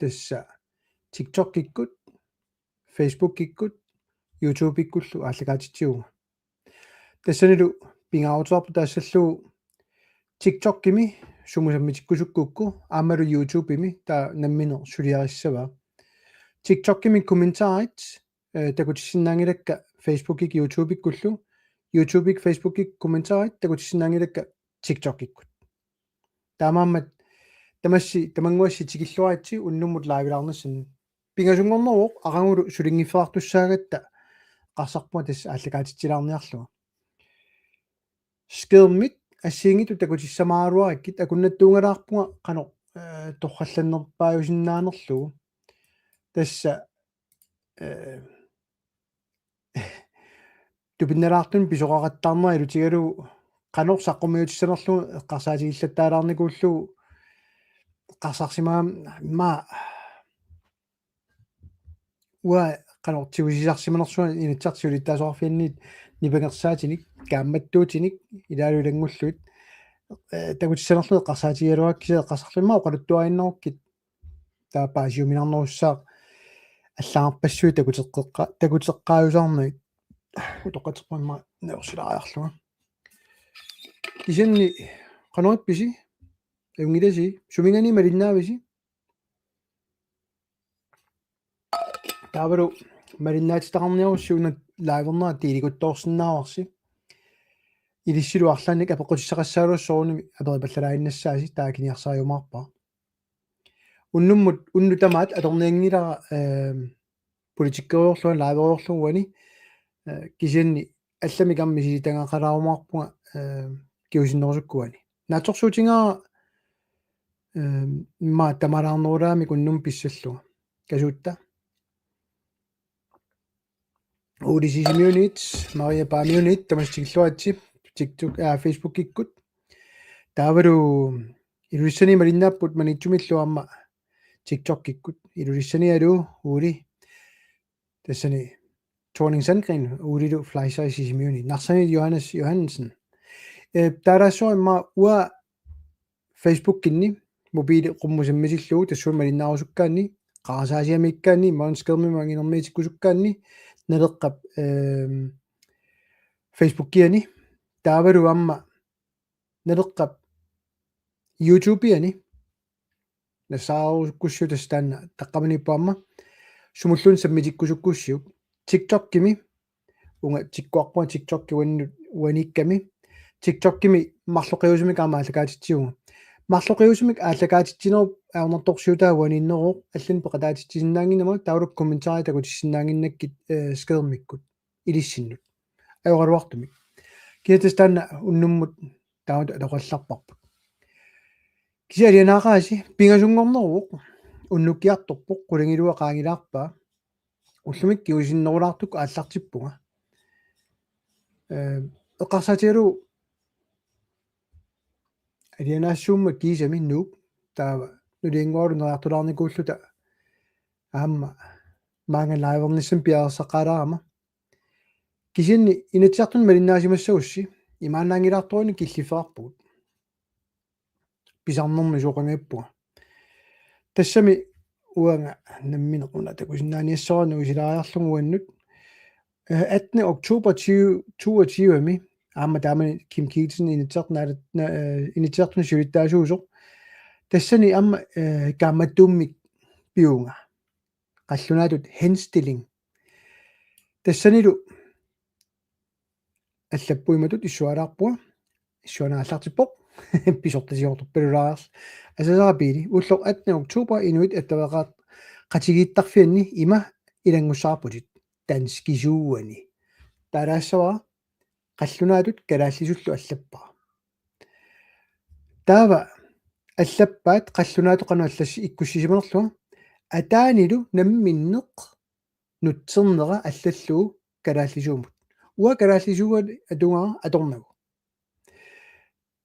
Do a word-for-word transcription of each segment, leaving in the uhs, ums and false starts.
tassa TikTokikkut, Facebookikkut, YouTubeikkullu aallakaatitsivunga. Tassanilu pingaaruteqarpoq taassallugu TikTokimi sumut sammitikkusukkukku aammalu YouTubemi taava nammineq suliarissavaa. TikTokimi kommentarit, eh, takutissinnaanngilakka Facebookikkut YouTubeikkullu, YouTubekka Facebookikkut kommentarit takutissinnaanngilakka TikTokikkut. Taamaammat tamassi tamannguassi tikilluaritsi unnummut livelaarnissannut. Pingasunngorneruvoq aqagulu sulinngiffeqartussaagatta eqqarsarpunga tassa aallakaatitsilaarniarlunga. Skærmit assigiinngitsut takutissamaaruarikkit akunnattuungalaarpunga qanoq, eh, torrallannerpaajusinnaanerlugu. Tassa, eh, tupinnalaartumik pisoqaqattaarnera ilutigalugu qanoq saqqummiutissanerlugu eqqarsaatigillattaalaarnikuullugu eqqarsarsimagama immaqa uanga qanoq tigusisarsimanersunga Inatsisartut Siulittaasoqarfianniit nipangersaatinik, kaammattuutinik, ilaalu ilanngullugit, eh, takutissanerlugu eqqarsaatigigaluarpara kisianni eqqarsarlunga immaqa oqaluttuarinnarukkit taava paasiuminarnerussaaq allagarpassuit takuteqqeqqa-, takuteqqaajusaarnagit utoqqatserpunga immaqa naorsilaariarlunga. Kisianni qanoq ippisi? Ajunngilasi? Suminngaanniit malinnaavisi? Taavalu malinnaatitaqarniarussi una livernera tiilikuttoorsinnaavarsi. Ilissilu arlaannik apeqqutissaqassagaluarlusi soorunami aperipallalaaginnassaasi taakiniarsariumaarpara. Unnummut, unnuk tamaat atornianngilara, ehm, politikkeriorlunga liveriorlunga uani, eh, kisianni allamik aamma misilitagaqalaarumaarpunga, ehm, kingusinnerusukkut uani. Naatsorsuutigaara, ehm, immaqa tamalaarnerulaamik unnummut pissallunga. Kasuutta. Uuli Sisimiunit, Maria Paamiunit, tamassi tikilluaritsi, TikTok, aa, Facebookikkut. Taavalu Ilulissani malinnaapput Maniitsumillu aamma TikTokikkut. Ilulissani aluu, Uuli. Tassani Thorning Sandgreen, Uulilu Fleischer Sisimiuni. Narsani Johannes Johansen. Eh, taalaassuara immaqa uanga Facebookinni mobili qummut sammitillugu tassuuna malinnaarusukkaanni, qarasaasiamiikkaanni, imaluunniit skærmimut anginermiitikkusukkaanni, Naleqqap, ehm, Facebookiani, taavalu aamma Naleqqap YouTubeiani, nassaarusukkussiuk tassa taanna taqqamaniippoq aamma, sumulluunniit sammitikkusukkussiuk, TikTokimi, uunga tikkuarpunga TikTokki uannut uaniikkami. TikTokimi marloqiusumik aamma aallakaatitsivunga. Marloqiusumik aallakaatitsinerup ajornartorsiutaa uaniinneruvoq, allanik peqataatitsisinnaannginnama taavalu kommentarit takutissinnaannginnakkit, eh, skærmikkut ilissinnut. Ajoraluartumik. Kisianni tassa taanna unnummut taamatut atoqallarparput. Kisianni alianaaqaasi pingasunngorneruvoq, unnukkiartorpoq, qulingiluat qaangilaarpaa. Ullumikkut kingusinnerulaartukkut aallartippunga. Eh, eqqarsaatigalugu alianaassuummat kiisami Nuuk, taava nuliannguaralu neriartulaarnikuulluta aamma maanga livernissami piareersaqalaarama. Kisianni Inatsisartuni malinnaasimassagussi imaannaanngilaartorunik killiffeqarpugut. Pisarnermi sooqanngippunga. Tassami uanga nammineq una takusinnaaniassavara nuisilaariarlunga uannut. Eh, attende oktober tyve toogtyve-mi aamma taamani Kim Kielsen Inatsisartuni, eh, Inatsisartuni siulittaasuusoq. Tassani aamma, eh, kaammattuummik pivunga. Qallunaatut henstilling. Tassanilu allappoq imatut issuaalaarpunga. Issuanera aallartippoq. Pisortasiortorpalulaariarlugu. Asasara Piili. Ulloq attende oktober inuit attaveqaqatigiittarfianni ima ilanngussavarputit. Danskisuuani. Taalaassavara qallunaatut kalaallisullu allappara. Taava allappaat qallunaatut qanoq allassi ikkussisimanerlunga. Ataanilu namminneq nutsernera allallugu kalaallisuumut. Uanga kalaallisuuani atugara atornagu.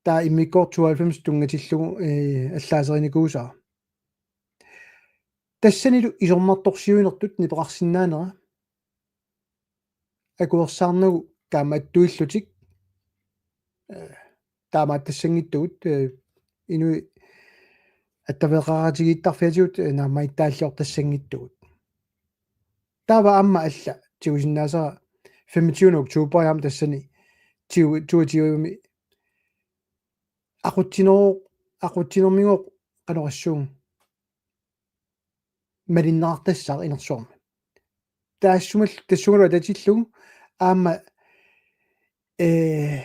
Taava immikkoortoq tooghalvfems tunngatillugu, eh, allaaserinikuusara. Tassanilu isornartorsiuinertut nipeqarsinnaanera akuersaarnagu kaammattuillutik, eh, taamaattassanngitsugut, eh, inuit attaveqaqatigiittarfiatigut, eh, naammagittaalliortassanngitsugut. Taava aamma alla tigusinnaasara femogtyvende oktober aamma tassani tyve, tyve tyve-mi aqutsineru-, aqutsinermigooq qanoq oqassuunga malinneqartassaaq inersuarmi. Taassumal-, tassungalu atatillugu aamma, eh,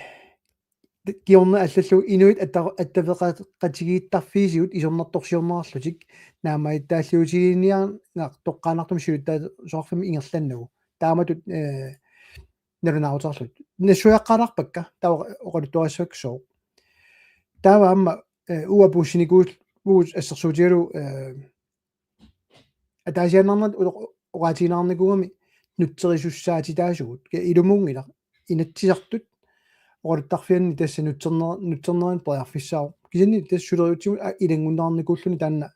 kingorna allallugu inuit atta-, attaveqaqatigiittarfiisigut isornartorsiornerarlutik naammagittaalliutiginiarnartoqqaannartumik siulittaasoqarfimmi ingerlannagu. Taamatut, eh, nalunaaruteqarlutik. Nassuiaqqaalaarpakka, taava oqaluttuassavakka sooq. Taava aamma, eh, uagut apuussinikuuvugut assersuutigalugu, eh, ataasiaannarnerat ulo-, oqaatigineqarnikuugami nutserisussaatitaasugut. Ke-, ilumuunngilaq. Inatsisartut oqaluttarfianni tassa nutserner-, nutsernerani periarfissaavoq. Kisianni tassa suleriaatsitsimut, a, ilanngunneqarnikuulluni taanna,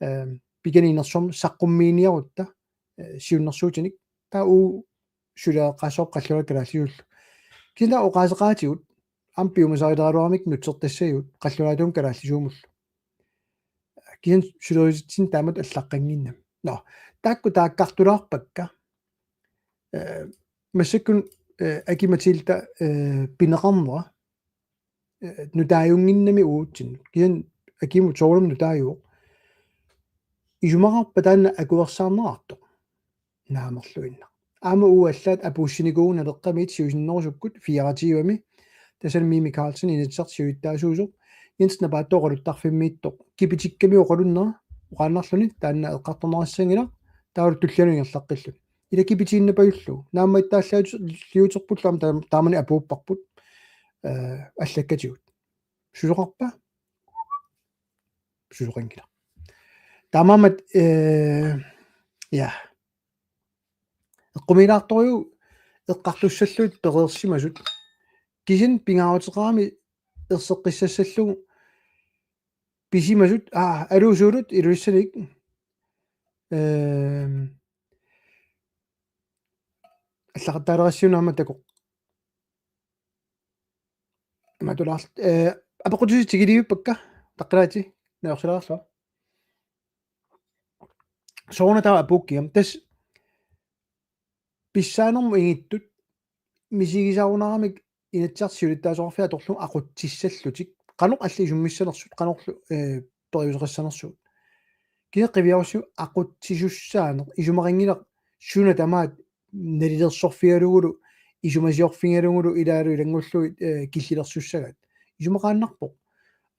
eh, pikani inersuarmi saqqummiiniarutta, eh, siunnersuutinik. Taava uagut suleqqaassavarput qallunaatut kalaallisuullu. Kisianni taava oqaaseqaatigut aamma piumasarilaaraluaramik nutsertassagigut qallunaatut kalaallisuumullu. Kisianni suleriaatsitsinni taamatut allaqqannginnami. Nå, taakku taakkartulaarpakka. Eh, massakkut, eh, Aki-Matilda, eh, pineqarnera, eh, nutaajunnginnami uatsinnut. Kisianni Akimut soorunami nutaajuvoq. Isumaqarpa taanna akuersaarneqartoq? Naamerluinnaq. Aamma uagut allaat apuussinikuuvugut Naleqqamiit siusinnerusukkut fireogtyve-mi. Tassani Mimi Karlsen Inatsisartut siulittaasuusoq. Jens Napaattooq oqaluttarfimmiittoq. Kipitikkami oqalunnera. Oqaannarluni taanna eqqartorneqassanngilaq. Taavalu tullianut ingerlaqqilluni. Ila kipitiinnapajullugu. Naammagittaalliuterpullu aamma taam-, taamani apuupparput. Eh, allakkatigut. Susoqarpa? Susoqanngilaq. Taamaammat, eh, ja. Eqqumiilaartorujuk eqqartussallugit pereersimasut. Kisianni pingaaruteqarami erseqqissassallugu pisimasut, aa, aluu Suulut Ilulissanik. Ehm, allaqattaalerassiunnarmat takoq. Matulaarl-, eh, apeqqutisi tigilivippakka, taqqilaatit, najorsalaarlua. Sooruna taava apuukkiga. Tassa pissaanermut ingittut misigisaarunaramik Inatsisartut siulittaasoqarfiat atorlugu aqutsissallutik. Qanoq allat isummissanersut, qanorlu, eh, periuseqassanersugut. Kisianni qiviarussiuk aqutsisussaaneq, isumaqanngilaq suna tamaat nalilersorfigalugulu, isumasiorfigalugulu ilaalu ilanngullugit, eh, killilersussagaat. Isumaqaannarpoq.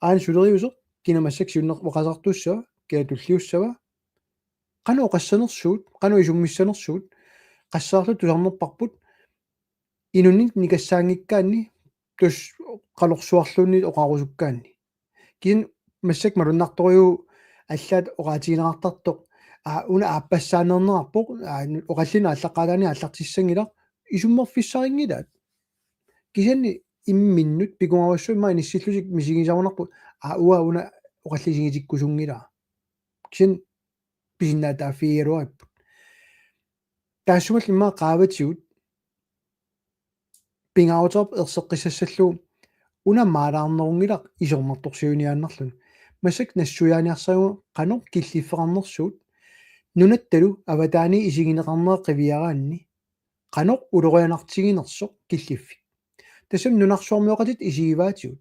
Aana suleriuseq, kina massakkut siunner-, oqaaseqartussava, kina tulliussava. Qanoq oqassanersugut, qanoq isummissanersugut, qassaarluta tusarnerparput, inunnik nikassaanngikkaanni, tassa qalorsuarluunniit oqarusukkaanni. Kisianni massakkut malunnartorujuk allaat oqaatigineqartartoq, aa, una aappassaaneernerarpoq, aa, nu-, oqallinneq aallaqqaataani aallartissanngilaq, isummerfissarinngilaat. Kisianni imminnut pikungaarussuaq immaqa inissillutik misigisarunarput, aa, uanga una oqallisigitikkusunngilara. Kisianni pisinnaatitaaffigigaluaripput. Taassumalu immaqa qaavatigut pingaaruteqarpoq erseqqissassallugu una maalaarnerunngilaq isornartorsiuiniaannarluni. Massakkut nassuiaaniarsariga qanoq killiffeqarnersugut nunattalu avataani isigineqarnera qiviaraanni qanoq ulorianartiginersoq killiffik. Tassami nunarsuarmioqatitta isigivaatigut.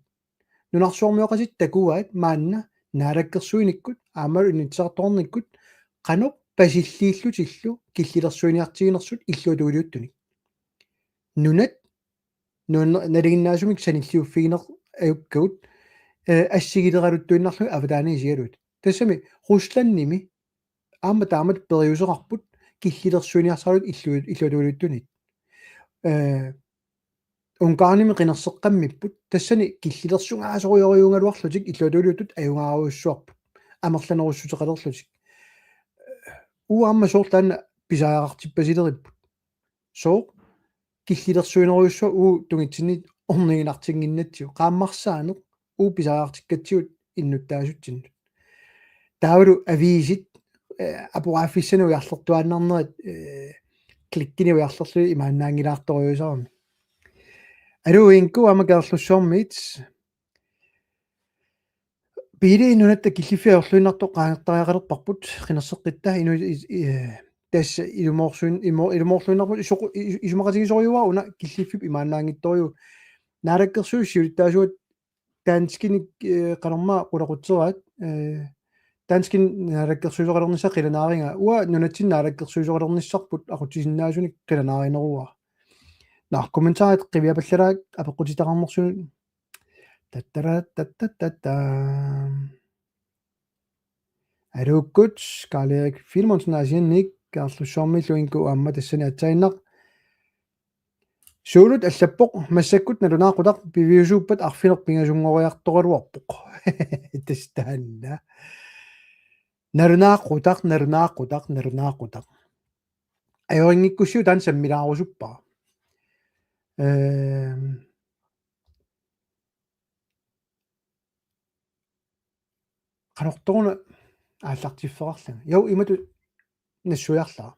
Nunarsuarmioqatitta takuaat maanna naalakkersuinikkut aammalu inatsisartoqarnikkut qanoq pasilliillutillu killilersuiniartiginersut illuatungiliuttunik. Nunat, nuna-, nalinginnaasumik sanilliuffigineq ajukkagut, eh, assigileraluttuinnarlugit avataani isigalugit. Tassami Ruslandimi aamma taamatut periuseqarput killilersuiniarsaralutik illu-, illuatungiliuttunit. Eh, Ungarnimi qinerseqqammipput, tassani killilersugaasoriugaluarlutik illuatungiliuttut ajugaarujussaapput, amerlanerussuteqalerlutik. Uagut aamma soorlu taanna pisariaqartippasileripput. Sooq killilersuinerujussuaq uagut tungitsinni orniginartinnginnatsigu. Qaammarsaaneq uagut pisariaqartikkatsigut innuttaasutsinnut. Taavalu aviisit, eh, aporaaffissanik ujarlertuaannarnerat, eh, klikkinik ujarlerluni imaannaanngilaartorujussuarmik. Aluu Inko aamma Kangerlussuarmiit. Pele Nunatta killiffik ajorluinnartoq qaangertariaqalerparput qinerseqqitta inu i- i- tassa ilumoorsuin- imo- ilumoorluinnarput isoqu- i- isumaqatigisorujussuuara una killiffiup imaannaanngitsorujuuvoq. Naalakkersuisut siulittaasuat danskinik, eh, qanormaa qulaqutseraat, eh, danskit naalakkersuisoqalernissaq qilanaarigaa, uanga nunatsinni naalakkersuisoqalernissarput aqutsisinnaasunik qilanaarineruara. Nå, kommentarit qiviapallalaaq apeqqutitaqarnersunut. Tattara tattatatta. Aluukkut, Karl-Erik Filemonsen Aasianniit, Karlussuarmiillu inkuu aamma tassani aatsaannaq. Suulut allappoq: massakkut nalunaaqutaq piviusuuppat arfineq-pingasunngoriartoraluarpoq. Tassa taanna. Nalunaaqutaq, nalunaaqutaq, nalunaaqutaq. Ajorinngikkussiuk taanna sammilaarusuppara. Ehm. Qanortoruna aallartiffeqarlanga. Jo, imatut nassuiarlara.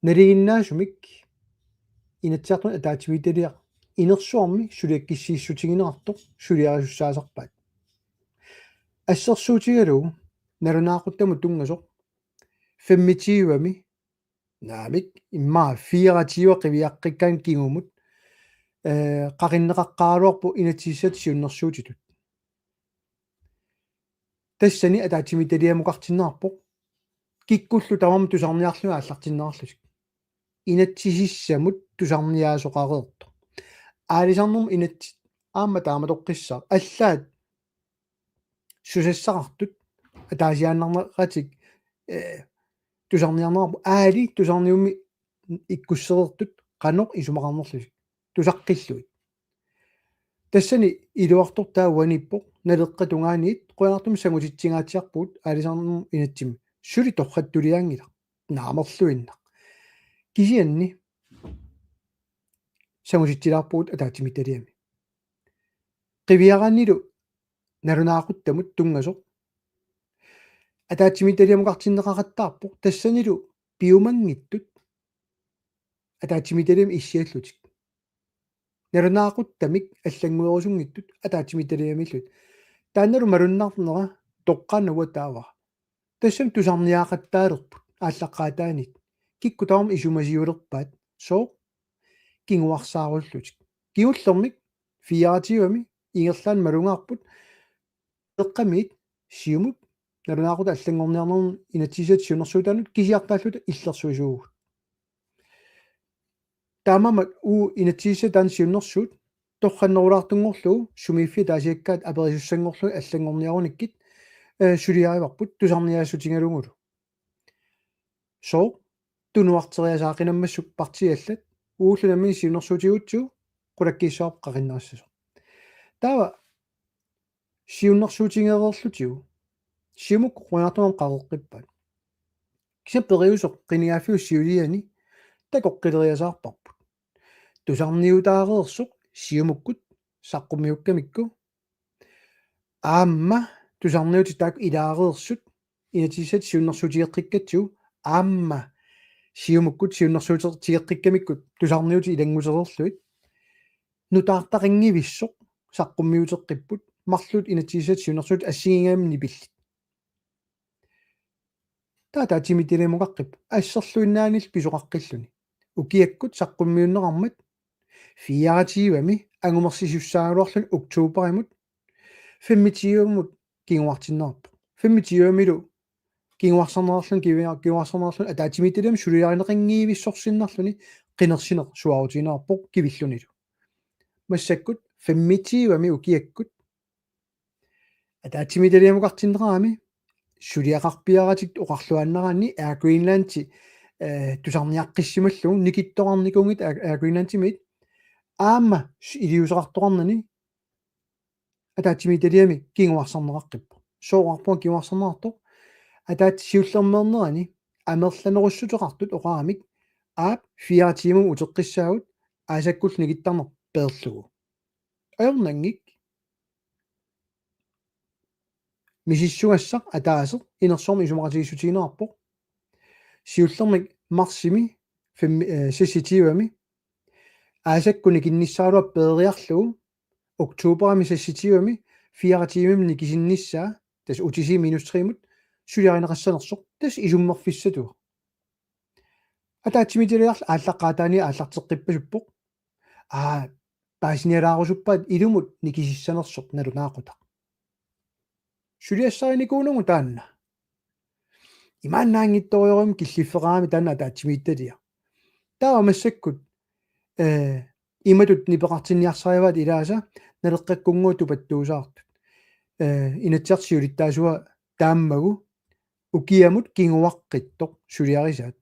Nalinginnaasumik Inatsisartuni ataatsimiititaliaq inersuarmi suliakkissiissutigineqartoq suliarisussaasarpaat. Assersuutigalugu nalunaaquttamut tunngasoq femogtyve-mi, naamik, immaqa fireogtyve qiviaqqikkaanni kingumut, eh, qaqinneqaqqaaraluarpoq inatsisissatut siunnersuutitut. Tassani ataatsimiititaliamukartinneqarpoq. Kikkullu tamarmik tusarniarlugit aallartinneqarlutik. Inatsisissamut tusarniaasoqareertoq. Aalisarnermut inatsit aamma taamatoqqissaaq. Allaat susassaqartut ataasiaannarneqatik, eh, tusarniarneqarput, aali tusarniummi ikkussereertut qanoq isumaqarnerlutik tusaqqillugit. Tassani iluartortaa uaniippoq, Naleqqap tungaaniit qujanartumik sangutitsingaatsiarpugut aalisarnermut inatsimmi. Suli torrattuliaanngilaq, naamerluinnaq. Kisianni sangutitsilaarpugut ataatsimiititaliami. Qiviaraannilu nalunaaquttamut tunngasoq ataatsimiititaliamukartinneqaqattaarpoq, tassanilu piumanngitsut ataatsimiititaliami issiallutik. Nalunaaquttamik allannguerusunngitsut ataatsimiititaliamiillutik. Taannalu malunnarnera toqqaannaq uanga taavara. Tassami tusarniaqattaalerput aallaqqaataaniit. Kikkut tamarmik isumasiulerpaat, sooq? Kinguarsaarullutik. Kingullermik fireogtyve-mi ingerlaannaq malugaarput, eqqamiit Siumup nalunaaqutaq allanngorniarnermut inatsisissatut siunnersuutaanut kisiartaalluta illersuisuuvugut. Taamaammat uagut inatsisissatut taanna siunnersuut torrannerulaartunngorlugu sumiiffiit ataasiakkaat aperisussanngorlugit allanngorniarunikkit, eh, suliarivarput tusarniaassutigalugulu. Sooq? Tunuarteriasaaqinammassuk partiit allat, uagullu nammineq siunnersuutigigutsigu qulakkiissavarput qaqinnerissasoq. Taava siunnersuutigereerlutigu Siumukkut qujanartumik qaqeqqippaat. Kisianni periuseq qinigaaffiup siuliani takoqqileriasaarparput. Tusarniutaareersoq Siumukkut saqqummiukkamikku, aamma tusarniutit taakku ilaareersut inatsisissatut siunnersuutigeqqikkatsigu, aamma Siumukkut siunnersuutigeqqikkamikkut tusarniutit ilanngutereerlugit, nutaartaqanngivissoq saqqummiuteqqipput, marluk inatsisissatut siunnersuutit assigiinngimmat nipillit. Taava ataatsimiititaliamukarput asserluinnaanillu pisoqaqqilluni. Ukiakkut saqqummiunneqarmat fireogtyve-mi angumersisussaagaluarluni oktoberimut femogtyve-mut kinguartinneqarpoq. Femogtyve-milu kinguarsarneqarluni, kivi-, kinguarsarneqarluni ataatsimiititaliami suliarineqanngivissorsinnarluni qinersineq suaarutigineqarpoq kivillunilu. Massakkut femogtyve-mi ukiakkut ataatsimiititaliamukartinneqarami suliaqarpiaratik oqarluaannaraanni Air Greenlandi, eh, tusarniaqqissimallugu nikittoqarnikuunngitsoq Air, Air Greenlandimiit aamma s-, iliuuseqartoqarnani ataatsimiititaliami kinguarsarneqaqqippoq. Sooq oqarpunga kinguarsarneqartoq? Ataatsip siullermeernerani amerlanerussuteqartut oqaramik aap fire tiimimut uteqqissaagut aasakkullu nikittarneq peerlugu. Ajornanngik. Misissugassaq ataaseq inersuarmi isumaqatigiissutigineqarpoq. Siullermik marsimi fem-, eh, seksogtyve-mi. Aasakkut nikinnissaagaluaq peeriarlugu oktoberimi seksogtyve-mi fire tiimimik nikisinnissaa, tassa U T C minus tre-mut, suliarineqassanersoq, tassa isummerfissatuaq. Ataatsimiititaliarlu aallaqqaataani aallarteqqippasuppoq. Aa, paasinialaarusuppaat ilumut nikisissanersoq nalunaaqutaq. Suliassarinikuunagu taanna. Imaannaanngitsorujussuarmik killiffeqarami taanna ataatsimiititaliaq. Taava massakkut, eh, imatut nipeqartinniarsarivaat ilaasa Naleqqakkunngooq tupattuusaartut. Eh, Inatsisartut siulittaasuat taammagu ukiamut kinguaqqittoq suliarisaat.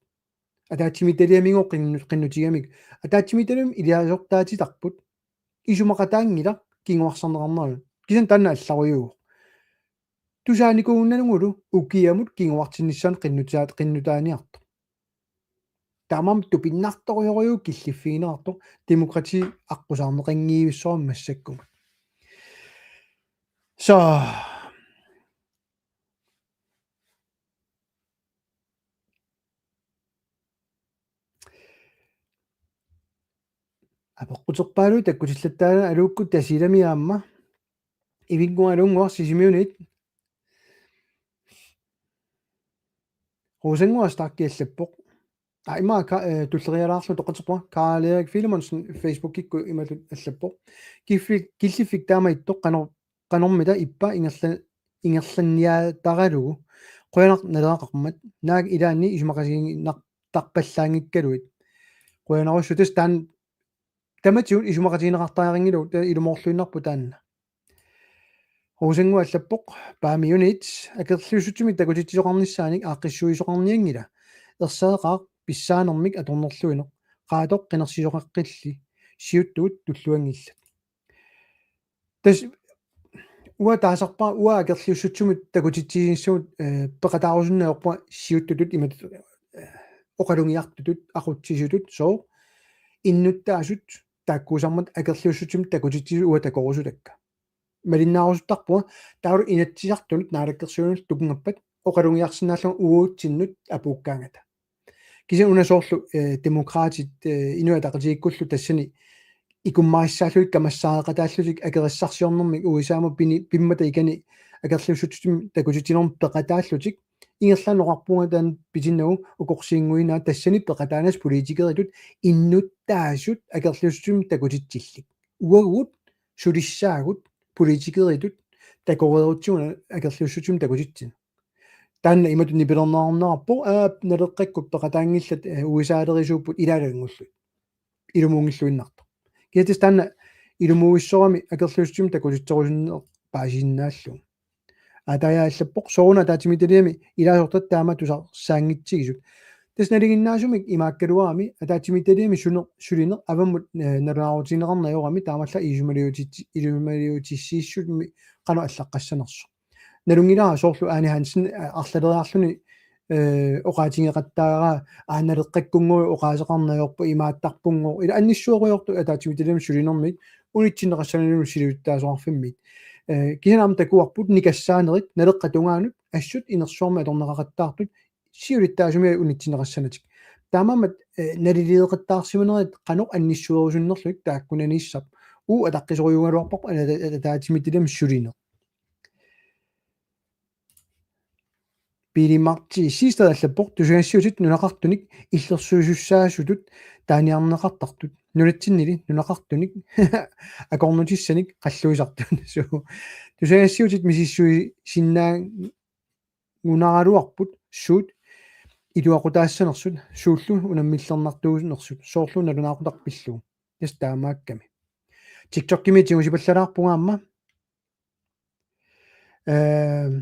Ataatsimiititaliamigooq qinnut-, qinnutigamik. Ataatsimiititaliami ilaasortaatitarput. Isumaqataanngilaq kinguarsarneqarneranut. Kisianni taanna allarujuuvoq. Tusaanikuunnanngulu ukiamut kinguartinnissaanut qinnutaa-, qinnutaaniartoq. Taamaammat tupinnartorujussuuvoq killiffigineqartoq demokrati aqqusaarneqanngivissoq massakkumut. Så apeqquterpaaluit takkutillattaarlugit aluukkut Tasiilami aamma. Ivinnguaq Alunnguaq Sisimiunit. Rosannguaq Stark allappoq. Aa, ima ka-, eh, tullerialaarlugu toqqarterpunga. Karl Erik Filemonsen Facebookikkut imatut allappoq. Kiffi-, killiffik taamaattoq qano-, qanormita ippa ingerla-, ingerlanniaataralugu. Qujanaq naleqarmat. Naak ilaanni isumaqatigiinnartarpallaanngikkaluit. Qujanarsuaq tassa taanna tamatigut isumaqatigineqartariaqanngilagut, ta-, ilumoorluinnarpoq taanna. Rosannguaq allappoq, Paamiunit, akerliussutsimik takutitsisoqarnissaanik aaqqissuisoqarnianngila. Erseqqaaq pissaanermik atornerluineq. Qaatoq qinersisoqaqqilli. Siuttugut tulluanngillat. Tassa uanga taasarpara uanga akerliussutsimut takutitsinissamut, eh, peqataarusunneq ajorpunga siuttutut imatut, eh, oqalugiartutut, aqutsisutut, sooq innuttaasut taakkuusarmata akerliussutsimut takutitsisut uanga takorusutakka. Malinnaarusuttarpunga taavalu Inatsisartunut naalakkersuisunut tukunngappat oqalugiarsinnaallunga uagutsinnut apuukkaangata. Kisianni una soorlu, eh, Demokraatit, eh, Inuit Ataqatigiikkullu tassani ikummarissaallugit kamassaareqataallutik akerissarsiornermik U S A-mut pini-, pimmata ikani akerliussutsimik takutitsinermut peqataallutik ingerlaannaq oqarpunga taanna pitinnagu ukorsiinnguinaa tassani peqataannassaq politikeritut innuttaasut akerliussutsimik takutitsillit. Uagut sulissaagut politikeritut takoreerutsigu akerliussutsimik takutitsineq. Taanna imatut nipilerneqarnerarpoq, aa, Naleqqakkut peqataanngillat, eh, U S A-lerisuupput ilaalanngullugu. Ilumuunngilluinnartoq. Kisianni tassa taanna ilumuuissorami akerliussutsimik takutitserusunneq paasisinnaallugu. Aataaja allappoq sooruna ataatsimiititaliami ilaasortat taama tusarsaanngitsigisut. Tassa nalinginnaasumik imaakkaluarami ataatsimiititaliami suner-, sulineq avammut, eh, nalunaarutigineqarneq ajorami taamaallaat isumaliutit-, isumaliutissiissummi qanoq allaqqassanersoq. Nalunngilara soorlu Ane Hansen, eh, arlaleriarluni, eh, oqaatigeqattaaraa, aa, Naleqqakkunngooq oqaaseqarneq ajorpoq imaattarpunngooq. Ila annissuerujoortut ataatsimiititaliami sulinermit unitsinneqassanani siulittaasoqarfimmit. Eh, kisianni aamma takuarput nikassaanerit Naleqqap tungaanut assut inersuarmi atorneqaqattaartut siulittaasumik unitsinneqassanatik. Taamaammat, eh, naliliiqattaarsimanerit qanoq annissuerusunnerlutik taakkunaniissap. Uagut ataqqisorujuugaluarparput ata-, ata-, ataatsimiititaliami sulineq. Pili Marti Siegstad allappoq tusagassiuutit nunaqartunik illersuisussaasutut taaniarneqartartut. Nunatsinnili nunaqartunik akornutissanik qalluisartut. Suu. Tusagassiuutit misissuisinnaa- ngunaraluarput suut iluaqutaassanersut suullu unammillernartuunersut soorlu nalunaaqutaq pillugu. Tassa taamaakkami. TikTokimi tigusipallalaarpunga aamma. Ehm,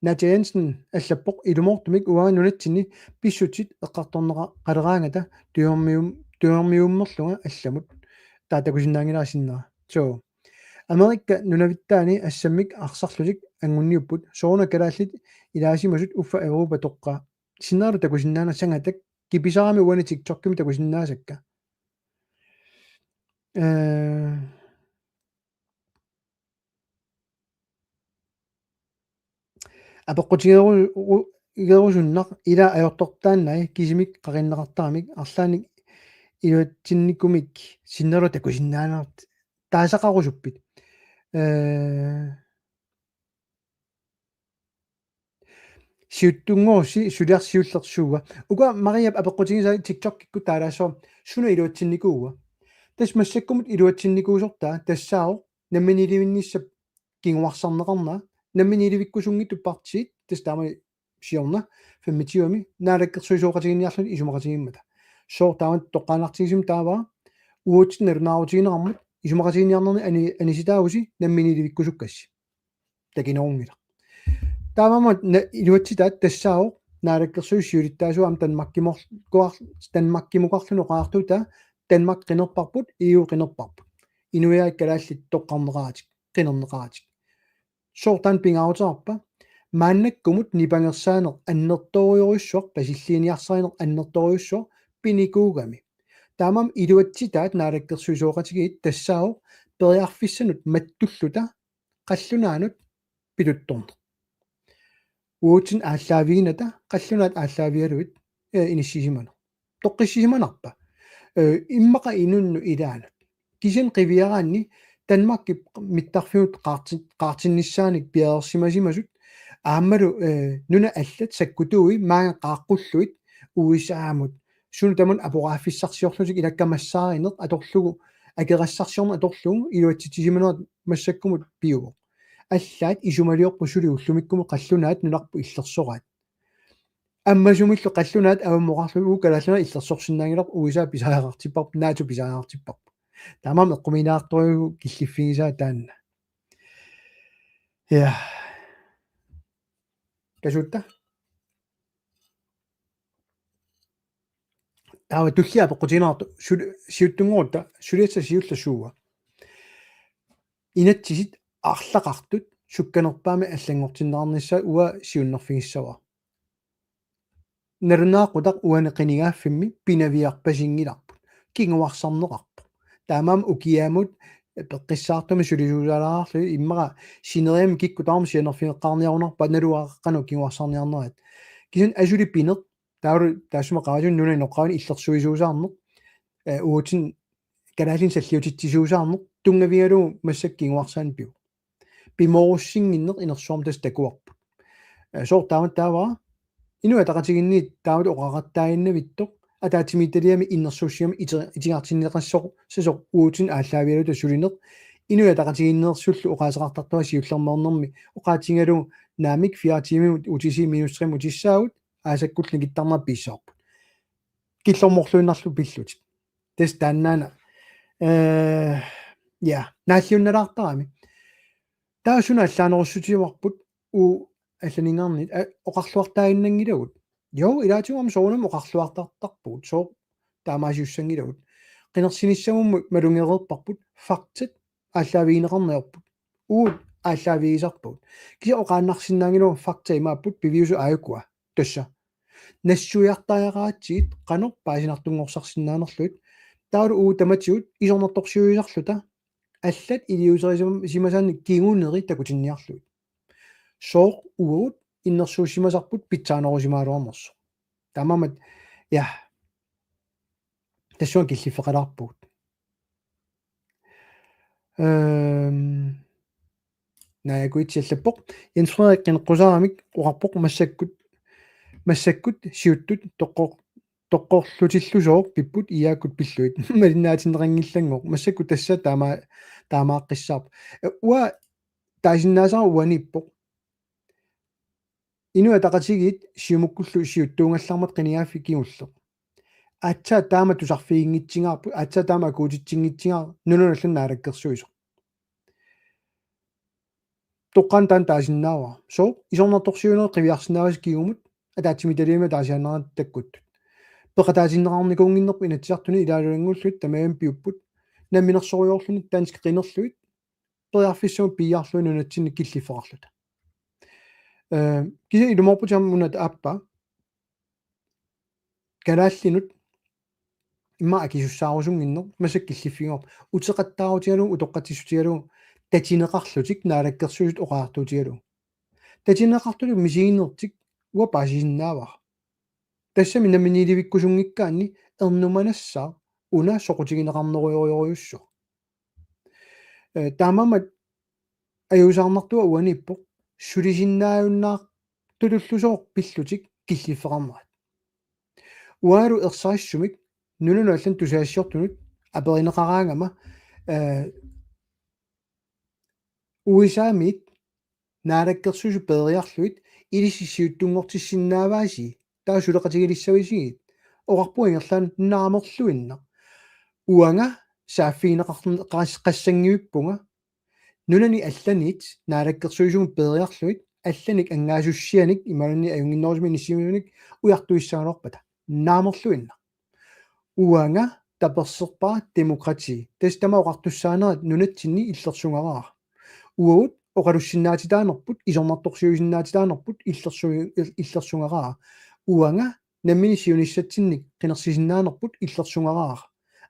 Nadia Jensen allappoq ilumoortumik uanga nunatsinni pissutsit eqqartorneqaleraangata tujormium-, tujormiummerlunga allamut. Taava takusinnaanngilara sinnera. Suu. Amerikka nunavittaani assammik arsarlutik angunniupput. Sooruna kalaallit ilaasimasut uffa Europa toqqaa. Sinneralu takusinnaaneq sangatak kipisarami uani TikTokimi takusinnaasakka. Eh, apeqqutigeru-, u-, gerusunnaq ila ajortortaannai kisimik qaqinneqartaramik arlaannik iluatsinnikumik sinneralu takusinnaanerat taasaqarusuppit. Eh, Siuttunngooq si-, suliaq siulleq suua. Uku Mariap apeqqutigisaa TikTokikkut taalaassavara suna iluatsinnikuua. Tassa massakkumut iluatsinnikuusortaa tassaavoq namminiilivinnissap kinguarsarneqarnera, namminiilivikkusunngitsut partiit, tassa taama siorna femogtyvemi naalakkersuisooqatigiinniarluni isumaqatigiimmata. Sooq taama toqqaannartigisumik taava uatsinnut nalunaarutigineqarmat isumaqatigiinniarnerni ani-, anisitaavusi namminiilivikkusukkassi. Takinerunngilaq. Taamaammat na-, iluatsitaat tassaavoq naalakkersuisut siulittaasuat aamma Danmarkimor-, kuar-, Danmarkimukarluni oqaatigisatta Danmark qinerparput, E U qinerparput. Inuiaat kalaallit toqqarneqaratik, qinerneqaratik. Sooq taanna pingaaruteqarpa? Maannakkumut nipangersaaneq annertoorujussuaq, pasilliiniarsarineq annertoorujussuaq pinikuugami. Taamaammat iluatsitaat naalakkersuisooqatigiit tassaavoq periarfissanut mattulluta qallunaanut pituttorneq. Uatsinnut aallaaviginnata qallunaat aallaavigalugit, eh, inissisimaneq. Toqqissisimanarpa? Eh, immaqa inunnut ilaanut. Kisianni qiviaraanni Danmarkip mittarfimmut qaarti-, qaartinnissaanik piareersimasimasut aammalu, eh, nunat allat sakkutuui maanga qaaqqullugit U S A-mut sunut tamanut aporaaffissarsiorlutik ilakka massaarineq atorlugu, akerassarsiorneq atorlugu iluatsitsisimanerat massakkumut piuvoq. Allaat isumaliorput suli ullumikkumut qallunaat nunarput illersoraat. Ammasumillu qallunaat avammoqarlugit uagut kalaallit illersorsinnaanngilarput, U S A pisariaqartipparput, NATO pisariaqartipparput. Taamaammat eqqumiilaartorujuuvoq killiffigisaa taanna. Ja. Kasuutta? Taava tullia apeqqutigineqartoq sul-, siuttunngorutta suliassaq siulleq suua. Inatsisit arlaqartut sukkanerpaamik allanngortinneqarnissaat uanga siunnerfigissavara. Nalunaaqutaq uani qinigaaffimmi pinaviarpasinngilarput. Kinguarsarneqarpoq. Taamaammat ukiamut peqqissaartumik sulisuusaalaarlugit immaqa sineriammi kikkut tamarmik sianerfigeqqaarniarunarpaat naluara qanoq kinguarsarniarnerat. Kisianni asuli pineq taavalu taassuma qaavatigut nunap inoqqaavinik illersuisuusaarneq, eh, uatsinnut kalaallinik salliutitsisuusaarneq tunngavigalugu massakkut kinguarsaanik pivoq. Pimoorussinnginneq inersuarmi tassa takuarput. Eh, sooq taamatut taava Inuit Ataqatigiinniit taamatut oqaqattaaginnavittoq ataatsimiititaliami innersuussigami iti-, itigartinneqassasoq uatsinnut aallaavigaluta sulineq. Inuit Ataqatigiinneersullu oqaaseqartartunga siullermeernermi oqaatigalugu naamik fire tiimimut utisi minutsimut utissaagut aasakkullu nikittarnera piissavarput. Killormorluinnarlugu pillutik. Tassa taannaana. Eh, ja, naalliunnalaartarami. Taava suna allaanerussutigivarput uagut allaninngaanniit, eh, oqarluartaaginnanngilagut. Jo, ilaatigut aamma soorunami oqarluartartarpugut, sooq taamaasiussanngilagut. Qinersinissagummut malugereerparput, faktat aallaavigineqarneq ajorput. Uagut aallaavigisarpagut. Kisianni oqaannarsinnaanngilagut faktat imaapput piviusut aajukua. Tassa. Nassuiartariaqaratsigit qanoq paasinartunngorsarsinnaanerlugit. Taavalu uagut tamatigut isornartorsiuisarluta allat iliuuserisimasaanik kinguneri takutinniarlugit. Sooq uagut innersuussimasarput pitsaanerusimagaluarnersoq. Taamaammat, ja. Tassunga killiffeqalaarpugut. Ehm, Naajakuitsi allappoq. Jens Frederik qineqqusaaramik oqarpoq massakkut, massakkut siuttut toqqor-, toqqorlutillusooq pipput I A-kkut pillugit. Malinnaatinneqanngillanngooq. Massakkut tassa taama-, taamaaqqissaarpoq. Eh, uanga taasinnaasara uaniippoq. Inuit Ataqatigiit Siumukkullu siuttuugallarmata qinigaaffik kingulleq. Aatsaat taama tusarfiginngitsigaarput, aatsaat taama akuutitsinngitsigara nunanut allanut naalakkersuisoq. Toqqaannaq taanna taasinnaavara. Sooq isornartorsiuinerit qiviarsinnaavasi kingumut ataatsimiititaliami ataasiaannarnata takkuttut. Peqataatinneqarnikuunnginnerput Inatsisartuni ilaalulanngullugu tamarmik piupput. Namminersorujoorluni danskit qinerlugit periarfissamut piiarlugit nunatsinni killiffeqarluta. Eh, kisianni ilumoorputit aamma una aappaa. Kalaallinut immaqa akisussaarusunnginneq massakkut killiffigaarput. Uteqattaarutigalugu, utoqqatsissutigalugu, tatineqarlutik naalakkersuisut oqariartuutigalugu. Tatineqarlutik misiginertik uanga paasisinnaavara. Tassami namminiilivikkusunngikkaanni ernumanassaaq una soqutigineqarnerujorujussuaq. Eh, taamaammat ajuusaarnartua uaniippoq sulisinnaajunnaar-, Ujartutullusooq pillutik killiffeqarnerat. Uangalu ersarissumik nunanut allanut tusagassiortunut aperineqaraangama, eh, U S A-miit naalakkersuisut peeriarlugit ilissi siuttunngortissinnaavaasi, taava suleqatigilissavisigit? Oqarpunga ingerlaannaq naamerluinnaq. Uanga saaffigineqarn-, qas-, qassanngivippunga nunani allanit naalakkersuisumut peeriarlugit allanik angaasussianik imaluunniit ajunnginnerusumik inissisimasunik ujartuissagaluarpata. Naamerluinnaq. Uanga taperserpara demokrati. Tassa tamaat oqartussaanerat nunatsinni illersugaraara. Uagut oqalussinnaatitaanerput, isornartorsiuisinnaatitaanerput illersu-, il-, illersugaraara. Uanga nammineq siunissatsinnik qinersisinnaanerput illersugaraara.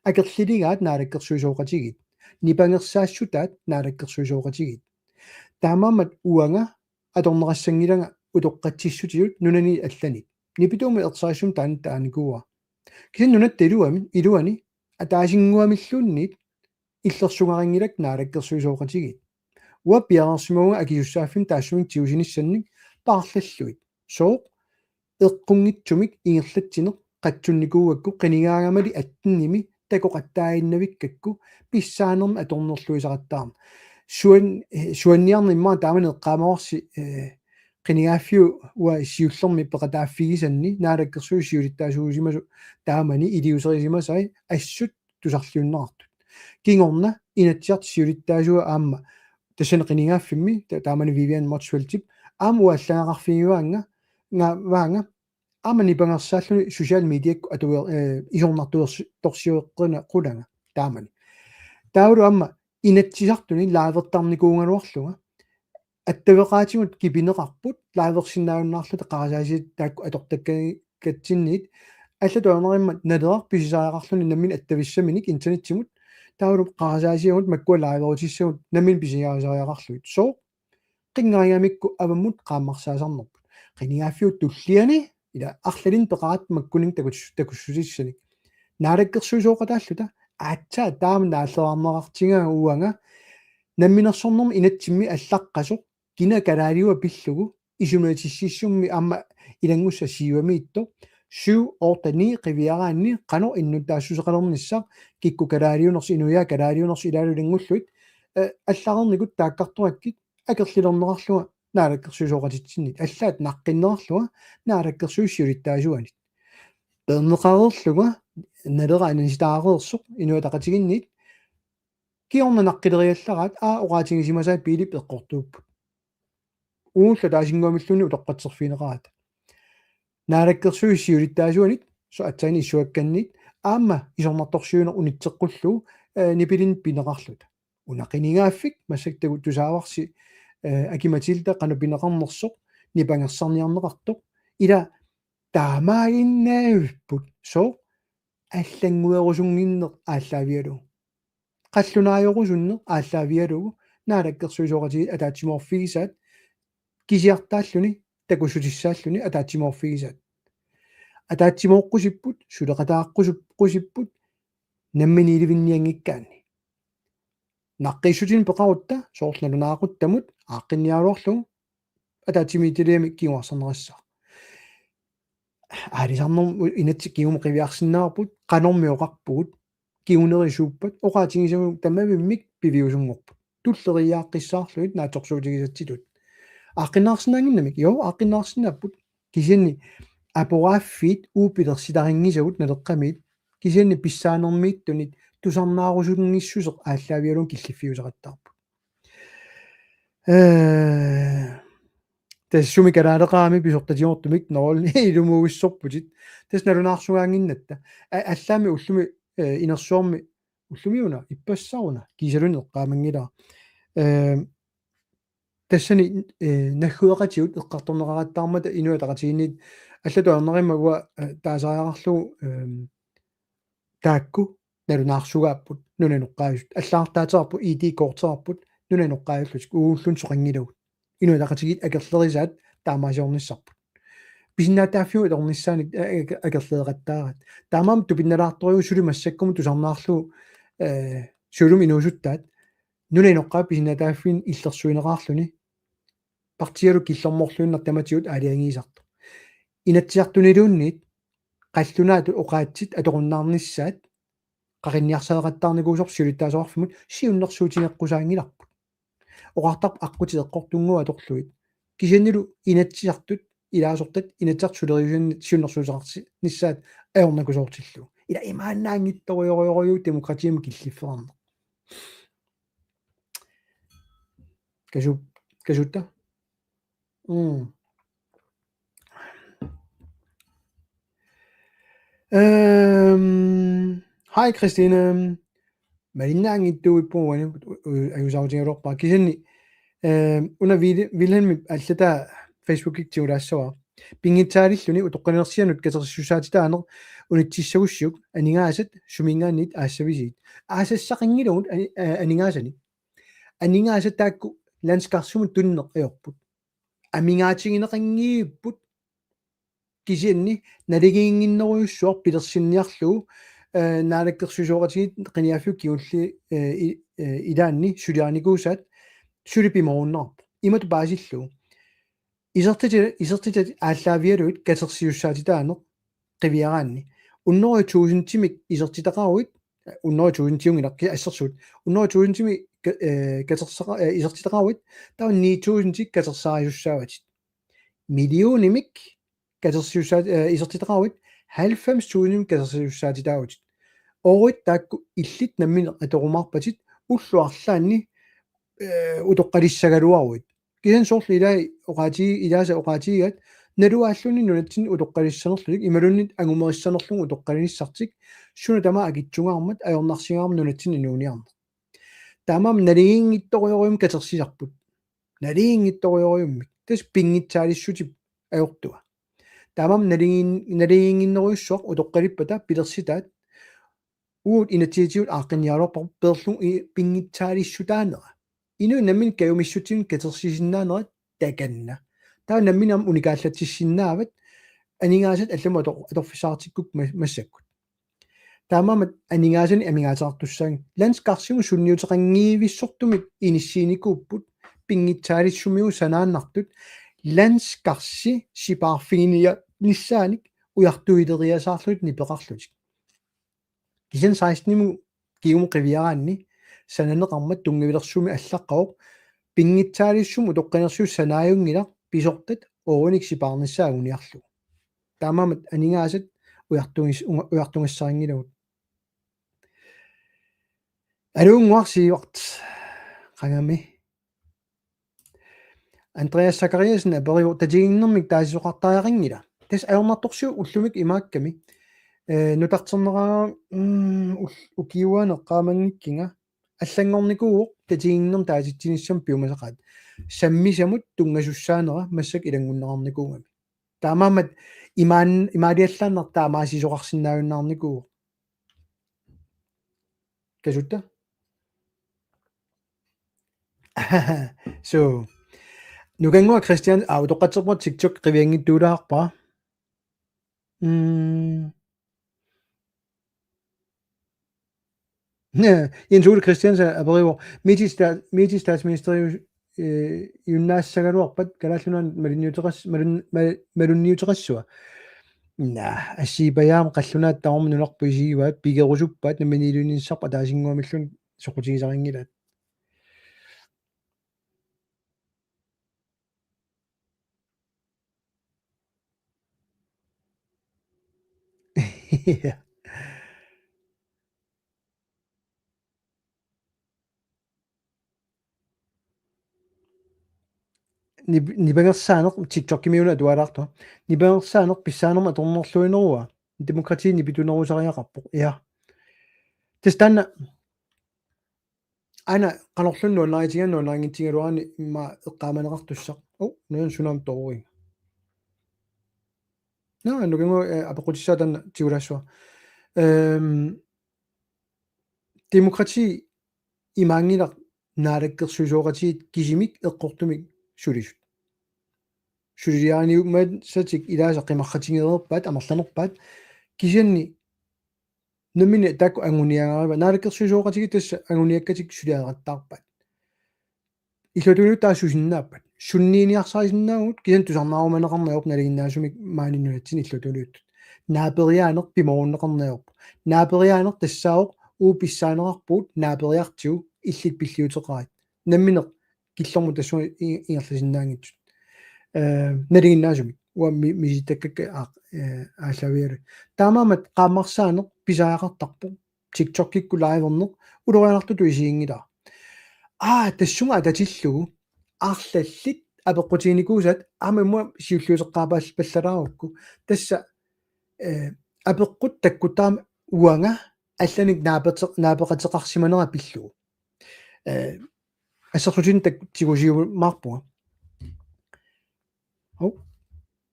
Akerliligaat naalakkersuisooqatigiit. Nipangersaassutaat naalakkersuisooqatigiit. Taamaammat uanga atorneqassanngilanga utoqqatsissutitut nunani allanit. Nipituumik ersarissumik taanna taanikuuara. Kisianni nunatta iluami, iluani ataasinnguamilluunniit illersugarinngilagut naalakkersuisooqatigiit. Uanga piareersimavunga akisussaaffimmik taassumik tigusinissannik paarlallugit. Sooq? Eqqunngitsumik ingerlatsineq qatsunnikuugakku qinigaangamali attenimi takoqattaaginnavikkakku pissaanermik atornerluisaqattaarneq. Suan-, eh, suanniarneq immaqa taamani eqqaamavarsi, eh, qinigaaffiup uanga siullermik peqataaffigisanni naalakkersuisut siulittaasuusimasut taamani iliuuserisimasai assut tusarliunneqartut. Kingorna Inatsisartut siulittaasuat aamma tassani qinigaaffimmi ta-, taamani Vivian Motzfeldtip aamma uanga allagaqarfigivaanga, nga-, vaanga, aamma nipangersaalluni social mediakkut atuer-, eh, isornartuersi-, torsioqquna-, qunanga taamani. Taavalu aamma Inatsisartuni livertarnikuugaluarlunga attaveqaatigut kipineqarput liversinnaajunnaarluta qarasaasiat taakku atortakkakatsinniit allatut ajornarmat Naleraq pisisariaqarluni nammineq attavissaminik internetsimut taavalu qarasaasiagut makkua liverutissagut nammineq pisisariaqarlugit. Sooq? Qinngaringamikku avammut qaammarsaasarnerput. Qinigaaffiup tulliani ila arlalinnik peqaratta makkuninnga takus-, takussutissanik. Naalakkersuisooqataalluta aatsaat taama naallereerneqartigaanga uanga namminersornermi inatsimmi allaqqasoq kina kalaaliua pillugu isumalitissummik aamma ilanngussaq siuamiittoq syv otte ni qiviaraanni qanoq innuttaassuseqalernissaq kikkut kalaaliunersut inuiaat kalaaliunersut ilaalu ilanngullugit, eh, allareernikut taakkartorakkit akerlilerneqarlunga naalakkersuisooqatitsinnit allaat naqqinneqarlunga naalakkersuisut siulittaasuanit. Peerneqareerlunga Naleraq ananisitaareersoq Inuit Ataqatigiinniit kingorna naqqileriallaraat aa oqaatigisimasaat Piilip eqqortuupput. Uullu ataasinnguamilluunniit utoqqatserfigineqarata. Naalakkersuisut siulittaasuanit soorlu aatsaannguaq issuakkannit aamma isornartorsiuineq unitseqqullugu, eh, nipilinnit pineqarluta. Una qinigaaffik massakkut tusaavarsi, eh, Aki-Matilda qanoq pineqarnersoq nipangersarniarneqartoq ila taamaaginnaavipput sooq allannguerusunnginneq aallaavigalugu. Qallunaajorusunneq aallaavigalugu naalakkersuisooqatigiit ataatsimoorfigisaat kisiartaalluni takussutissaalluni ataatsimoorfigisaat. Ataatsimooqqusipput, suleqataaqqusup-, qusipput, nammineq ilivinnianngikkaanni. Naqqiissutinik peqarutta, soorlu nalunaaquttamut, aaqqinniaraluarlugu, ataatsimiititaliami kinguarsarneqassaaq. Aalisarnermut inatsit kingumut qiviarsinnaavarput, qanormi oqarpugut, kingunerisuuppat, oqaatigisavut tamavimmik piviusunngorput. Tulleriiaaqqissaarlugit naatsorsuutigisatsitut. Aaqqinnaarsinnaannginnamik, jo, aaqqinnaarsinnaapput. Kisianni aporaaffiit uagut pilersitarinngisagut Naleqqamiit, kisianni pissaanermiittunit tusarnaarusunngissuseq aallaavigalugu killiffiusaqattaarpoq. Eh, tassa sumi kalaaleqarami pisortatigoortumik noorli ilumuugissorputit. Tassa nalunaarsugaannginnatta. A-, allaammi ullumi, eh, inersuarmi ullumi una, ippassaq una, kiisalu eqqaamanngilara. Eh, tassani, eh, naggueqatigut eqqartorneqaqattaarmata Inuit Ataqatigiinniit allatut ajornarmat uanga, eh, taasariaqarlugu, ehm, taakku nalunaarsugaapput, nunap inoqqaajusut. Allagartaateqarput, I D-korteqarput, nunap inoqqaajusullutik uagulluunniit soqanngilagut. Inuit Ataqatigiit akerlerisaat taamaasiornissarput. Pisinnaatitaaffiup atornissaannik, eh, eh, akerlereqattaaraat. Taamaammat tupinnalaartorujuuvoq suli massakkumut tusarnaarlugu, eh, suulumi inuusuttaat nunap inoqqaavi pisinnaatitaaffiini illersuineqarluni partiialu killormorluinnaq tamatigut aalajangiisartoq. Inatsisartuniluunniit qallunaatut oqaatsit atorunnaarnissaat qaqinniarsareqattaarnikuusoq siulittaasoqarfimmut siunnersuutigeqqusaanngilarput. Oqartarput aqqutit eqqortunnguit atorlugit. Kisiannili Inatsisartut ilaasortat Inatsisartut suleriusineq siunnersuuteqarnissaat ajornakusoortillugu. Ila imaannaanngitsorujorujussuuvoq demokratiimut killiffeqarneq. Kasu-, kasuutta? Mm. Øhm, hej Christine. Malinnaanngitsuupput uani, u-, u-, ajuusaarutigaluarpara. Kisianni, øhm, una Vil-, Vilhelmip allataa Facebookikkut tigulaassavara. Pinngitsaalilluni utoqqalinersianut katersisussaatitaaneq unitsissagussiuk aningaasat suminngaanniit aassavisigit. Aasassaqanngilagut ani-, a-, aningaasanik. Aningaasat taakku landskarsimut tunineq ajorput. Amigaatigineqanngivipput kisianni naligiinnginnerujussuaq pilersinniarlugu, øh, naalakkersuisooqatigiit qinigaaffiup kingulli, øh, i-, øh, ilaanni suliarinikuusaat suli pimoorunnaarpoq. Imatut paasillugu. Isertitat, isertitat aallaavigalugit katersisussaatitaaneq qiviaraanni. Hundrede tusindimik isertitaqaruit, hundrede tusindiunngilaq ki-, assersuut. Hundrede tusindimik ka-, øh, katersaqa-, øh, isertitaqaruit, taava ni tusindit katersaarisussaavatit. Millionimik katersisussaat-, øh, isertitaqaruit, halvfems tusind katersisussaatitaavutit. Oorit taakku illit nammineq atorumaarpatit ullut arlaanni, øh, utoqqalissagaluaruit. Kisianni soorlu ilai oqaati-, ilaasa oqaatigigaat naluaalluni nunatsinni utoqqalissanerlutik imaluunniit angumerissanerlugu utoqqalinissartik suna tamaat akitsungaarmat ajornarsigaarmat nunatsinni inuuniarneq. Taamaammat naligiinngitsorujussuarmik katersisarput. Naligiinngitsorujussuarmik. Tassa pinngitsaalissutit ajortua. Taamaammat naligiin-, naligiinnginnerujussuaq utoqqalippata pilersitaat uagut inatsisitigut aaqqinniaraluarparput peerlugu i-, pinngitsaaliissutaanera. Inuit nammineq kajumissutsinnik katersisinnaanera takanna. Taava nammineq aamma unikaallatsissinnaavat aningaasat allamut ator-, atorfissaqartikkukku ma-, massakkut. Taamaammat aningaasanik amigaateqartussaagami. Landskarsimut sunniuteqanngivissortumik inissiinikuupput pinngitsaalissumigut sanaannartut landskarsi sipaarfiginiarnissaanik ujartuileriasaarlutik nipeqarlutik. Kisianni sekstenimut kingumut qiviaraanni sananeqarmat tunngavilersuummi allaqqavoq pinngitsaaliissummik utoqqalinersiusoq sanaajunngilaq pisortat oorinik sipaarnissaat anguniarlugu. Taamaammat aningaasat ujartugis-, unga-, ujartugassarinngilagut. Aluunnguaq Siivart. Qangami. Andreas Zachariasen aperivoq tatiginninnermik taasisoqartariaqanngila. Tassa ajornartorsiut ullumikkut imaakkami. Øh, nutarterneraa, mm, ul-, ukiuaana eqqaamanngikkuma. Allanngornikuuvoq tatiginninnermik taasitsinissamut piumasaqaat. Sammisamut tunngasussaanera massakkut ilanngunneqarnikuugami. Taamaammat imaan-, imaaliallaannaq taamaasisoqarsinnaajunnaarnikuuvoq. Kasuutta? So. Nukannguaq Christian, aa, utoqqatserpunga TikTok qivianngitsuulaarpara. Mm. Næ, Jens Ole Christiansen aperivoq, Mette sta-, Mette statsministerius-, øh, -iunnaassagaluarpat Kalaallit Nunaannut malunniuteqas-, malun-, mal-, malunniuteqassua. Naa, assigiipajaammat qallunaat tamarmik nunarput isigivaat, pigerusuppaat, namminiilivinnissarput ataasinnguamilluunniit soqutigisarinngilaat. Nip-, nipangersaaneq TikTokimiuna atualaartoq. Nipangersaaneq pissaanermut atornerluineruvoq. Demokrati nipitunerusariaqarpoq. Ja. Tassa taanna aana qanorluunniit nuannaritigigaanni nuannarinngitsuugaluaruni immaqa eqqaamaneqartussaq. Oh, nuan sunam toruin. Nå, nu kan gå, øh, apeqqutissaa taanna tigulaassavara. Øhm, demokrati imaanngilaq naalakkersuisooqatigiit kisimik eqqortumik sulisut. Suliliariniummat satik ilaasa qimarratigereerpaat, amerlanerpaat, kisianni nammineq taakku anguniagaraat, naalakkersuisooqatigiit tassa anguniakkatik suliareqattaarpaat. Illuatungiliuttut taava susinnaappat. sunniiniarsarisinnaavugut, kisianni tusarnaarumaneqarneq ajorpoq nalinginnaasumik maani nunatsinni illuatungiliuttut. Naaperiaaneq pimoorunneqarneq ajorpoq. Naaperiaaneq tassaavoq uagut pissaaneqarpugut naaperiartigu illit pilliuteqarit. Nammineq killormut tassunga i-, ingerlasinnaanngitsut. Eh, nalinginnaasumik. Uanga mi-, misilittakkakka aaq-, eh, aallaavigalugu. Taamaammat qaammarsaaneq pisariaqartarpoq. TikTokikkut liverneq ulorianartutut isiginngilara. Aa, tassunga atatillugu arlallit apeqqutiginikuusaat aamma immaqa siulliuteqqaapallalaarukku. Tassa, eh, apeqqut takkuttaram uanga allanik naapeqate-, naapeqateqarsimanera pillugu. Eh, assersuutinik tak-, tigusiumaarpunga. Hov,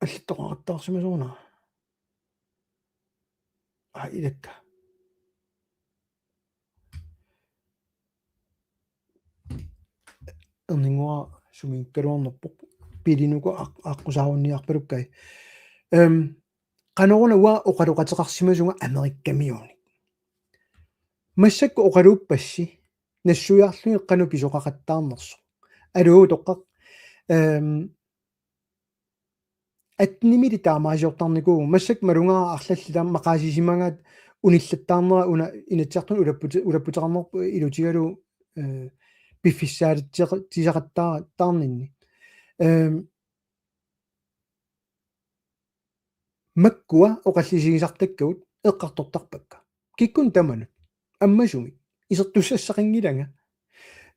allattoqaqattaarsimasoq una. Aa, ilakka. Erninnguara sumiikkaluarnerpoq. Pilinuku aq-, aqqusaarunniarpalukkai. Ehm, qanoruna uanga oqaloqateqarsimasunga Amerikkamiuunik. Massakkut oqaluuppassi nassuiarlugit qanoq pisoqaqattaarnersoq. Aluu, utoqqaq. Ehm, attenimili taamaasiortarnikuuvugut, massakkut malugaara arlallit taama maqaasisimagaat unillattaarnera una Inatsisartuni ulapputi-, ulapputeqarnerput ilutigalugu, eh, piffissaalitsiaqattaarninni. Ehm, makkua oqallisigisartakkagut eqqartortarpakka. Kikkunnut tamanut. Ammasumik. Isertussassaqanngilanga.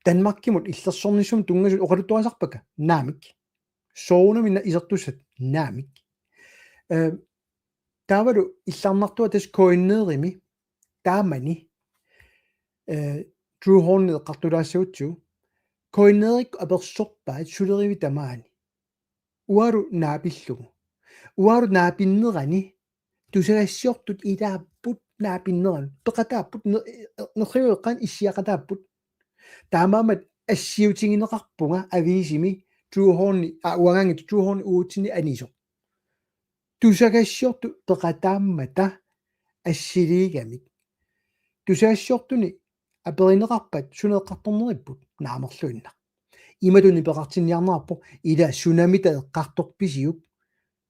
Danmarkimut illersornissumut tunngasut oqaluttuarisarpakka. Naamik. Soorunami una isertussat. Naamik. Eh, taavalu illarnartua tassa KNR-imi. Taamani. Eh, Drew Horn eqqartulaassagutsigu. KNR-ikkut apersorpaat sulerivit tamaani. Uagut naapillugu. Uagut naapinnerani tusagassiortut ilaapput naapinneranut. Peqataapput ne-, nerriueqqan issiaqataapput. Taamaammat assiutigineqarpunga aviisimi Drew Horni, aa, uangaanngitsoq Drew Horni uatsinnut anisoq. Tusagassiortut peqataammata assiliigamik. Tusagassiortuni aperineqarpat suna eqqartorneripput naamerluinnaq. Imatut nipeqartinniarnerarpoq ila sunamita eqqartorpisiuk.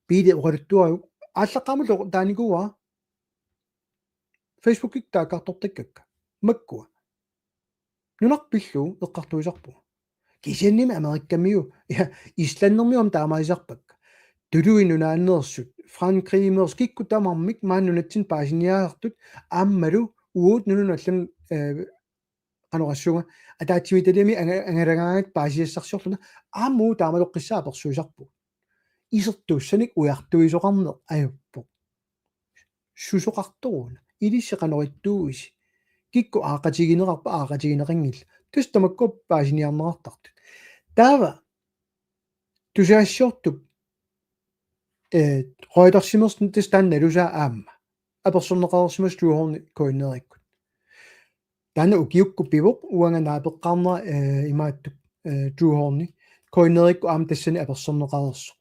Piili oqaluttuarujuk aallaqqaammullu taanikuuara. Facebookikkut taakkartortakkakka. Makkua. Nunarput pillugu eqqartuisarpugut. Kisiannimi Amerikkamiu, ja, Islandermiut aamma taamaasisarpakka. Tuluit nunaanneersut, Frankrigimeersut, kikkut tamarmik maani nunatsinni paasiniaasartut, aammalu uagut nunanut allanut, eh, qanoq oqassuunga, ataatsimiititaliami anga-, angalagaangatta paasisassarsiorlunga, aamma uagut taamatoqqissaaq apersuisarpugut. Isertuussanik ujartuisoqarneq ajorpoq. Susoqartoruna. Ilissi qanoq ittuuisi. Kikkut aaqqatigineqarpat aaqqatigineqanngillat. Tassa tamakku paasiniarneqartartut. Taava tusagassiortup, eh, Reutersimeersut tassa taanna nalusaa aamma. Apersorneqareersimasoq Drew Horni KNR-ikkut. Taanna ukiukkut pivoq uanga naapeqqaarnera, eh, imaattoq, eh, Drew Horni. KNR-ikkut aamma tassani apersorneqareersoq.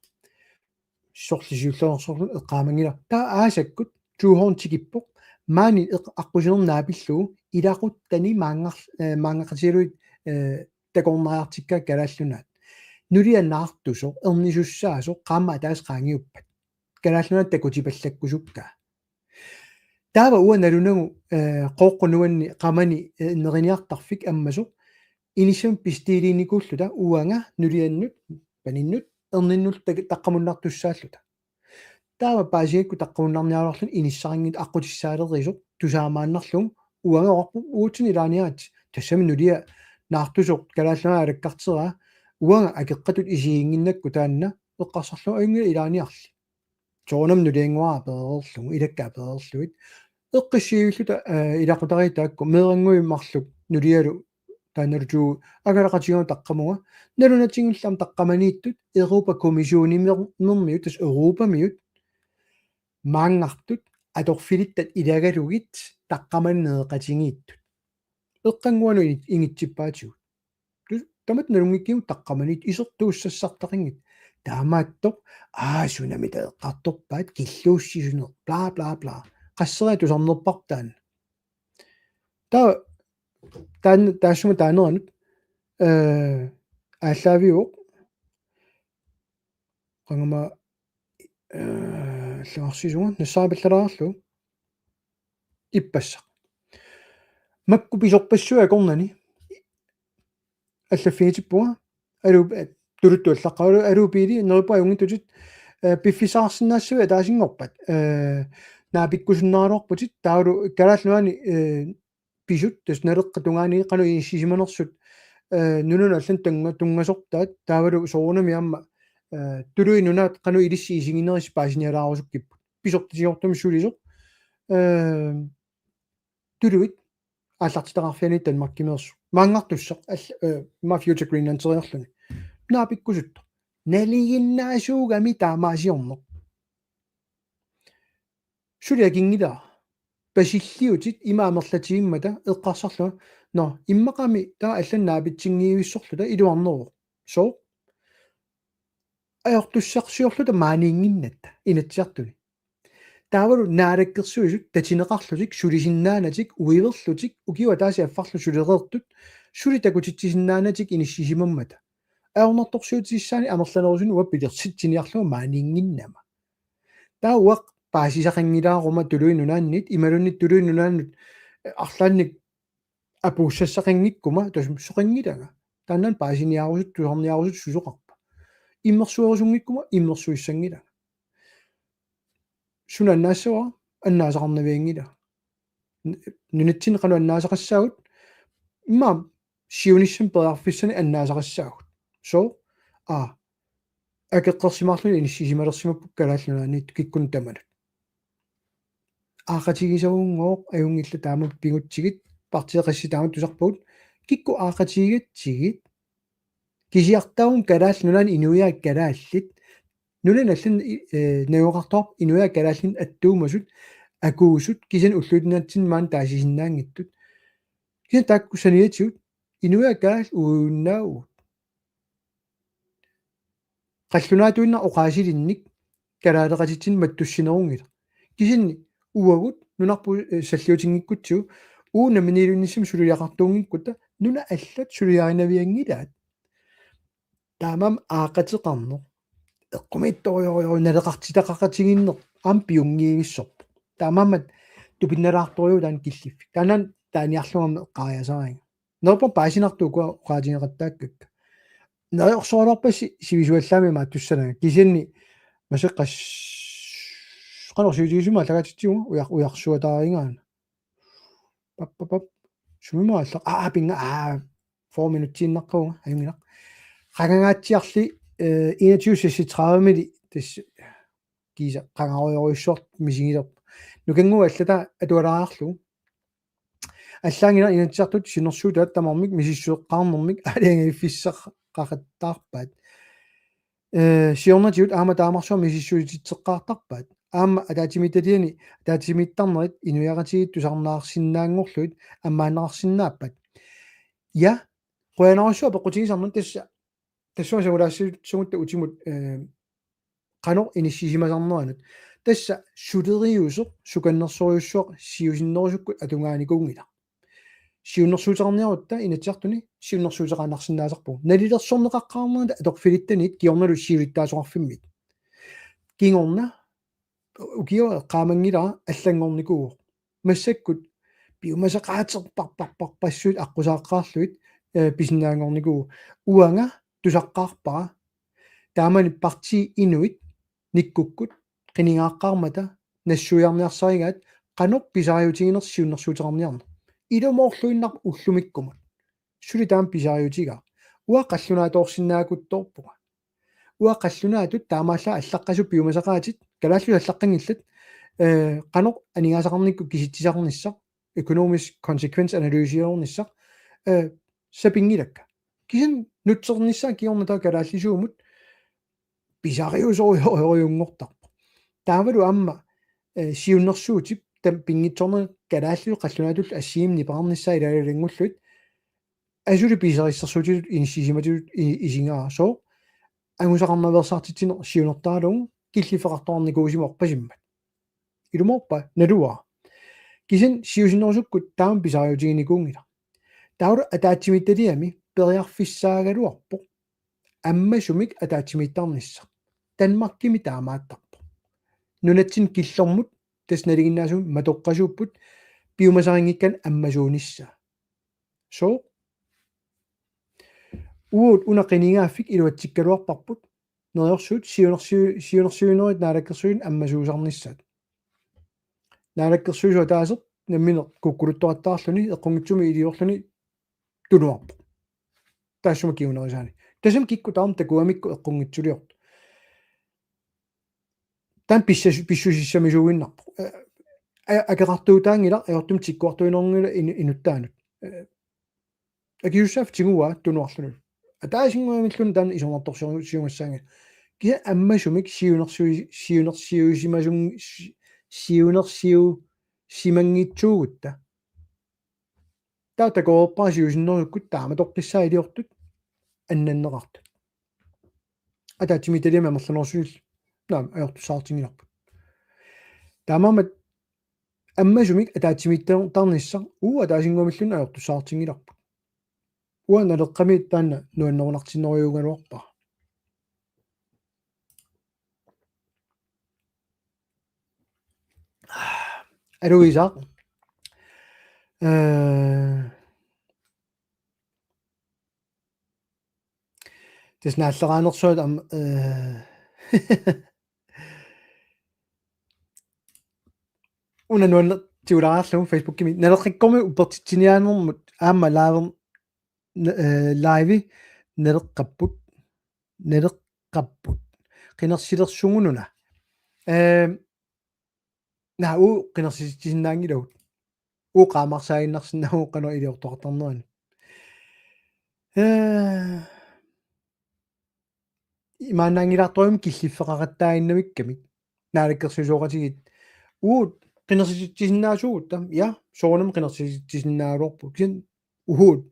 Sorleq siullersorlu eqqaamanngilaq. Taava aasakkut Drew Horn tikippoq. Maani eq-, aqqusinermi naapillugu ilaquttani maanngar-, eh, maanngartigalugit, eh, takornariartikkaat Kalaallit Nunaat. Nuliat naartusoq, ernisussaasoq, qaammat ataaseq qaangiuppat. Kalaallit Nunaat takutipallakkusukkaa. Taava uanga nalunagu, eh, Qooqqut nuanni qamani, eh, neriniartarfik ammasoq inissamik bestiliinikuulluta uanga nuliannut, paninnut, erninnullu tak-, taqqamunnartussaalluta. Taava paasigakku taqqamunnarniaraluarluni inissaqanngitsoq aqqutissaalerisoq tusaamaannarlugu uanga oqarpunga uatsinnut ilaaniaritsi. Tassami nuliat naartusoq Kalaallit Nunaat alakkarteraa uanga akeqqatut isiginnginnakku taanna eqqarsarlunga ajunngilaq ilaaniarli. Soorunami nuliannguara apereerlugu, ilakka apereerlugit. Eqqissivilluta, eh, ilaqutariit taakku, meerannguit marluk nulialu taannalu Drew angalaqatigalugu taqqamunga. Nalunatigullu aamma taqqamaniittut, Europa Kommissionimi-, -nermiut, tassa Europamiut, maanngartut, atorfilittat ilagalugit, taqqamanineqatigiittut. Eqqannguanut ini-, ingitsippaatigut. Tu-, tamatta nalunngikkigut taqqamaniit isertuussassartaqanngitsut. Taamaattoq, aa, sunamita eqqartorpaat, killuussisuneq, bla, bla, bla. Qasseriarlutit tusarnerparput taanna. Taava, taanna, taassuma taaneranut, eh, aallaaviuvoq. Angama, eh, allagarsisunga nassaaripallalaarlugu ippassaq. Makku pisorpassuit akornanni allaffigitippunga. Aluup, eh, tuluttut allaqqavalu aluup biili neriuppunga ajunngitsutit, eh, piffissaqarsinnaassavit ataasinngorpat, eh, naapikkusunnaagaluarputit taavalu Kalaallit Nunaanni, eh, pisut tassa Naleqqap tungaanut qanoq inissisimanersut, eh, nunanut allanut tunnga-, tunngasortaat taavalu soorunami aamma, eh, tuluit nunaat qanoq ilissi isiginerissi paasinialaarusukkipput. Pisortatigoortumik sulisoq, eh, tuluit aallartitaqarfianit Danmarkimeersut. Maanngartussaq all-, eh, immaqa Future Greenlanderiarluni. Naapikkusuttoq. Nalinginnaasuugami taamaasiorneq. Suli akinngilara. Pasilliutit ima amerlatigimmata eqqarsarlunga. Nå, immaqami taava allanut naapitsinngivissorluta iluarneruvoq. Sooq? Ajortussarsiorluta maaniinnginnatta Inatsisartuni. Taavalu naalakkersuisut tatineqarlutik, sulisinnaanatik, uiverlutik, ukiup ataatsip affarlu sulereertut, suli takutitsisinnaanatik inissisimammata. Ajornartorsiutissaanik amerlanerusunik uanga pilersitsiniarlunga maaniinnginnama. Taava uanga paasisaqanngilaaruma tuluit nunaannit, imaluunniit tuluit nunaannut, eh, arlaannik apuussassaqanngikkuma, tassa soqanngilanga. Taannaana paasiniaarusuttoq, tusarniaarusuttoq susoqarpa. Immersuerusunngikkuma, immersuissanngilanga. Suna annaassavara, annaasaqarnavianngilanga. N-, nunatsinni qanoq annaasaqassaagut, immaqa siunissami periarfissanik annaasaqassaagut. Sooq? Aa, akeqqersimaarluni inissisimalersimapput Kalaallit Nunaanniit kikkunnut tamanut. Aaqqatigisagunngooq ajunngillat taama pigutsigit, partiit qassit taama tusarpagut, kikkut aaqqatigigatsigit, kisiartaavunga Kalaallit Nunaanni inuiaat kalaallit, nunanut allanut, eh, najugaqartuarput inuiaat kalaallinut attuumasut, akuusut, kisianni ulluinnarni maani taasisinnaanngitsut. Kisianni taakku saniatigut inuiaat kalaallit uiunnaavugut. Qallunaatuinnaq oqaasilinnik kalaaleqatitsinnut mattussinerunngilaq. Kisianni uagut nunarput, eh, salliutinngikkutsigu uagut namminiilivinnissamut suliaqartuunngikkutta nunat allat suliarinavianngilaat. Taamaammat aaqqateqarneq. Eqqumiitsorujussuuvoq naleqartitaqaqatigiinneq aamma piunngivissorpoq. Taamaammat tupinnalaartorujuuvoq taanna killiffik. Taanna taaniarlugami eqqaariasariga. Neriuppunga paasinartut ukua oqaatigeqattaakkakka. Neriorsoraluarpassi sivisuallaamik imaattussananga. Kisianni maseqqas-, qanoq sivisutigisumik aallakaatitsivugut ujar-, ujarsuataarigaana. Pap, pap, pap. Sumimut alla-, aa, pinga, aa, fyrre minutsiinnaqqavunga, ajunngilaq. Qangangaatsiarli, eh, enogtyve seksogtredive-mili tassa kiisa qangarujorujussuartut misigilerput. Nukannguaq allataa atualaarlugu. Allaanngilaq Inatsisartut siunnersuutaat tamarmik misissueqqaarnermik aalajangiiffissaqaqattaarpaat. Eh, siornatigut aamma taamarsuaq misissuisitseqqaartarpaat. Aamma ataatsimiititaliani ataatsimiittarnerit inuiaqatigiit tusarnaarsinnaanngorlugit ammaanneqarsinnaappat. Ja, qujanarsuaq peqqutigisarnut tassa tassunga sangulaassagutta utimut, eh, qanoq inissisimasarneranut. Tassa suleriuseq sukannersorujussuaq siusinnerusukkut atugaanikuunngilaq. Siunnersuuteqarniarutta Inatsisartuni siunnersuuteqaannarsinnaasarpugut. Nalilersorneqaqqaarnerata atorfilittaniit kingornalu siulittaasoqarfimmit. Kingorna ukioq eqqaamanngilara allanngornikuuvoq. Massakkut piumasaqaaterparparparpassuit aqqusaaqqaarlugit, eh, pisinnaanngornikuuvoq. Uanga tusaqqaarpara. Taamani partii inuit nikkukkut qinigaaqqaarmata nassuiarniarsarigaat qanoq pisariutiginersoq siunnersuuteqarniarneq. Ilumoorluinnarpoq ullumikkumut. Suli taama pisariutigaaq. Uanga qallunaatoorsinnaakutsoorpunga. Uanga qallunaatut taamaallaat allaqqasut piumasaqaatit, kalaallisut allaqqanngillat, eh, qanoq aningaasaqarnikkut kisitsisarnissaq, økonomisk konsekvensanalysiornissaq, eh, sapinngilakka. Kisianni nutsernissaa kingorna taava kalaallisuumut pisariusorujorujunngortarpoq. Taavalu aamma, eh, siunnersuutip tamanna pinngitsoornera kalaallisut qallunaatullu assigiimmik nipeqarnissaa ilaalu ilanngullugit asuli pisarissersuutitut inissisimatitut i-, isigaara sooq angusaqarnaveersaartitsineq siunertaralugu killiffeqartoqarnikuusimavoq pasimmat. Ilumoorpa naluara. Kisianni siusinnerusukkut taama pisariutiginikuunngilaq. Taavalu ataatsimiititaliami periarfissaagaluarpoq ammasumik ataatsimiittarnissaq. Danmarkimi taamaattarpoq. Nunatsinni killormut tassa nalinginnaasumik matoqqasuupput piumasarinngikkaanni ammasuunissaa. Sooq? Uagut una qinigaaffik iluatsikkaluarparput neriorsuut siunersiu-, siunersiuinerit naalakkersuisut ammasuusarnissaat. Naalakkersuisoq ataaseq nammineq kukkuluttoqattaarluni eqqunngitsumik iliorluni tunuarpoq. Taassuma kingunerisaani. Tassami kikkut taama takugamikku eqqunngitsuliortut. Taanna pissas-, pissusissamisuuginnarpoq. Eh, a-, akeqartuutaanngilaq, ajortumik tikkuartuinerunngilaq inu-, inuttaanut. Eh, akisussaaffiup tiguaa tunuarluni. Ataasinnguamilluunniit taanna isornartorsiorsiumassaanngilaq. Kisianni ammasumik siunersiui-, siunersiuisimasun-, si-, siunersiusimanngitsuugutta. Taava takoreerpara siusinnerusukkut taamatoqqissaat iliortut annanneqartut. Ataatsimiititaliami amerlanerusutut. Naamik, ajortussaatinngilarput. Taamaammat ammasumik ataatsimiittarnissaq uagut ataasinnguamilluunniit ajortussaatinngilarput. Uanga Naleqqami taanna nuannerunartinnerujuugaluarpara. Aluu Isak. Eh, tassa naalleraanersuat am-, eh, una nuannertiulaarlugu Facebookimi. Naleqqikkormiut uppertitsiniaanermut aamma live-, n-, eh, live Naleqqapput. Naleqqapput. Qinersilersugununa. Ehm, naa, uagut qinersititsisinnaanngilagut. Uagut qaammarsaaginnarsinnaavugut qanoq iliortoqartarnerani. Eh, imaannaanngilaartorujummik killiffeqaqattaaginnamikkamik. Naalakkersuisooqatigiit. Uagut qinersititsisinnaasuugutta. Ja, soorunami qinersititsisinnaagaluarpugut. Kisianni uagut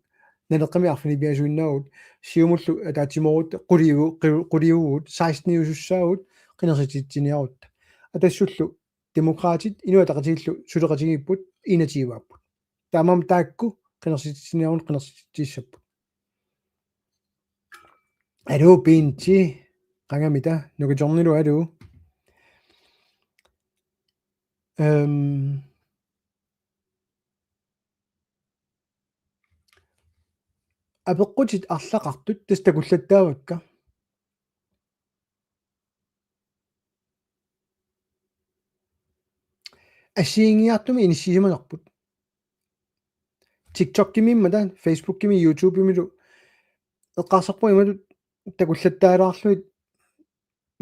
Naleqqami arfineq-pingasunngornikuuvugut, Siumullu ataatsimoorutta, quliu-, qu-, quliuvugut, seksten-iusussaavugut, qinersititsiniarutta. Atassullu Demokraatit, Inuit Ataqatigiillu suleqatigiipput, enogtyveaapput. Taamaammat taakku qinersititsiniarutta qinersititsissapput. Aluu, Pinti, qangamita, nukittornilu, aluu. Ehm, Apeqqutit arlaqartut tassa takullattaavakka. Assigiinngiiartumik inissisimasarput. TikTokimi imaattoq, Facebookimi, YouTubemilu eqqarsarpunga imatut takullattaalaarlugit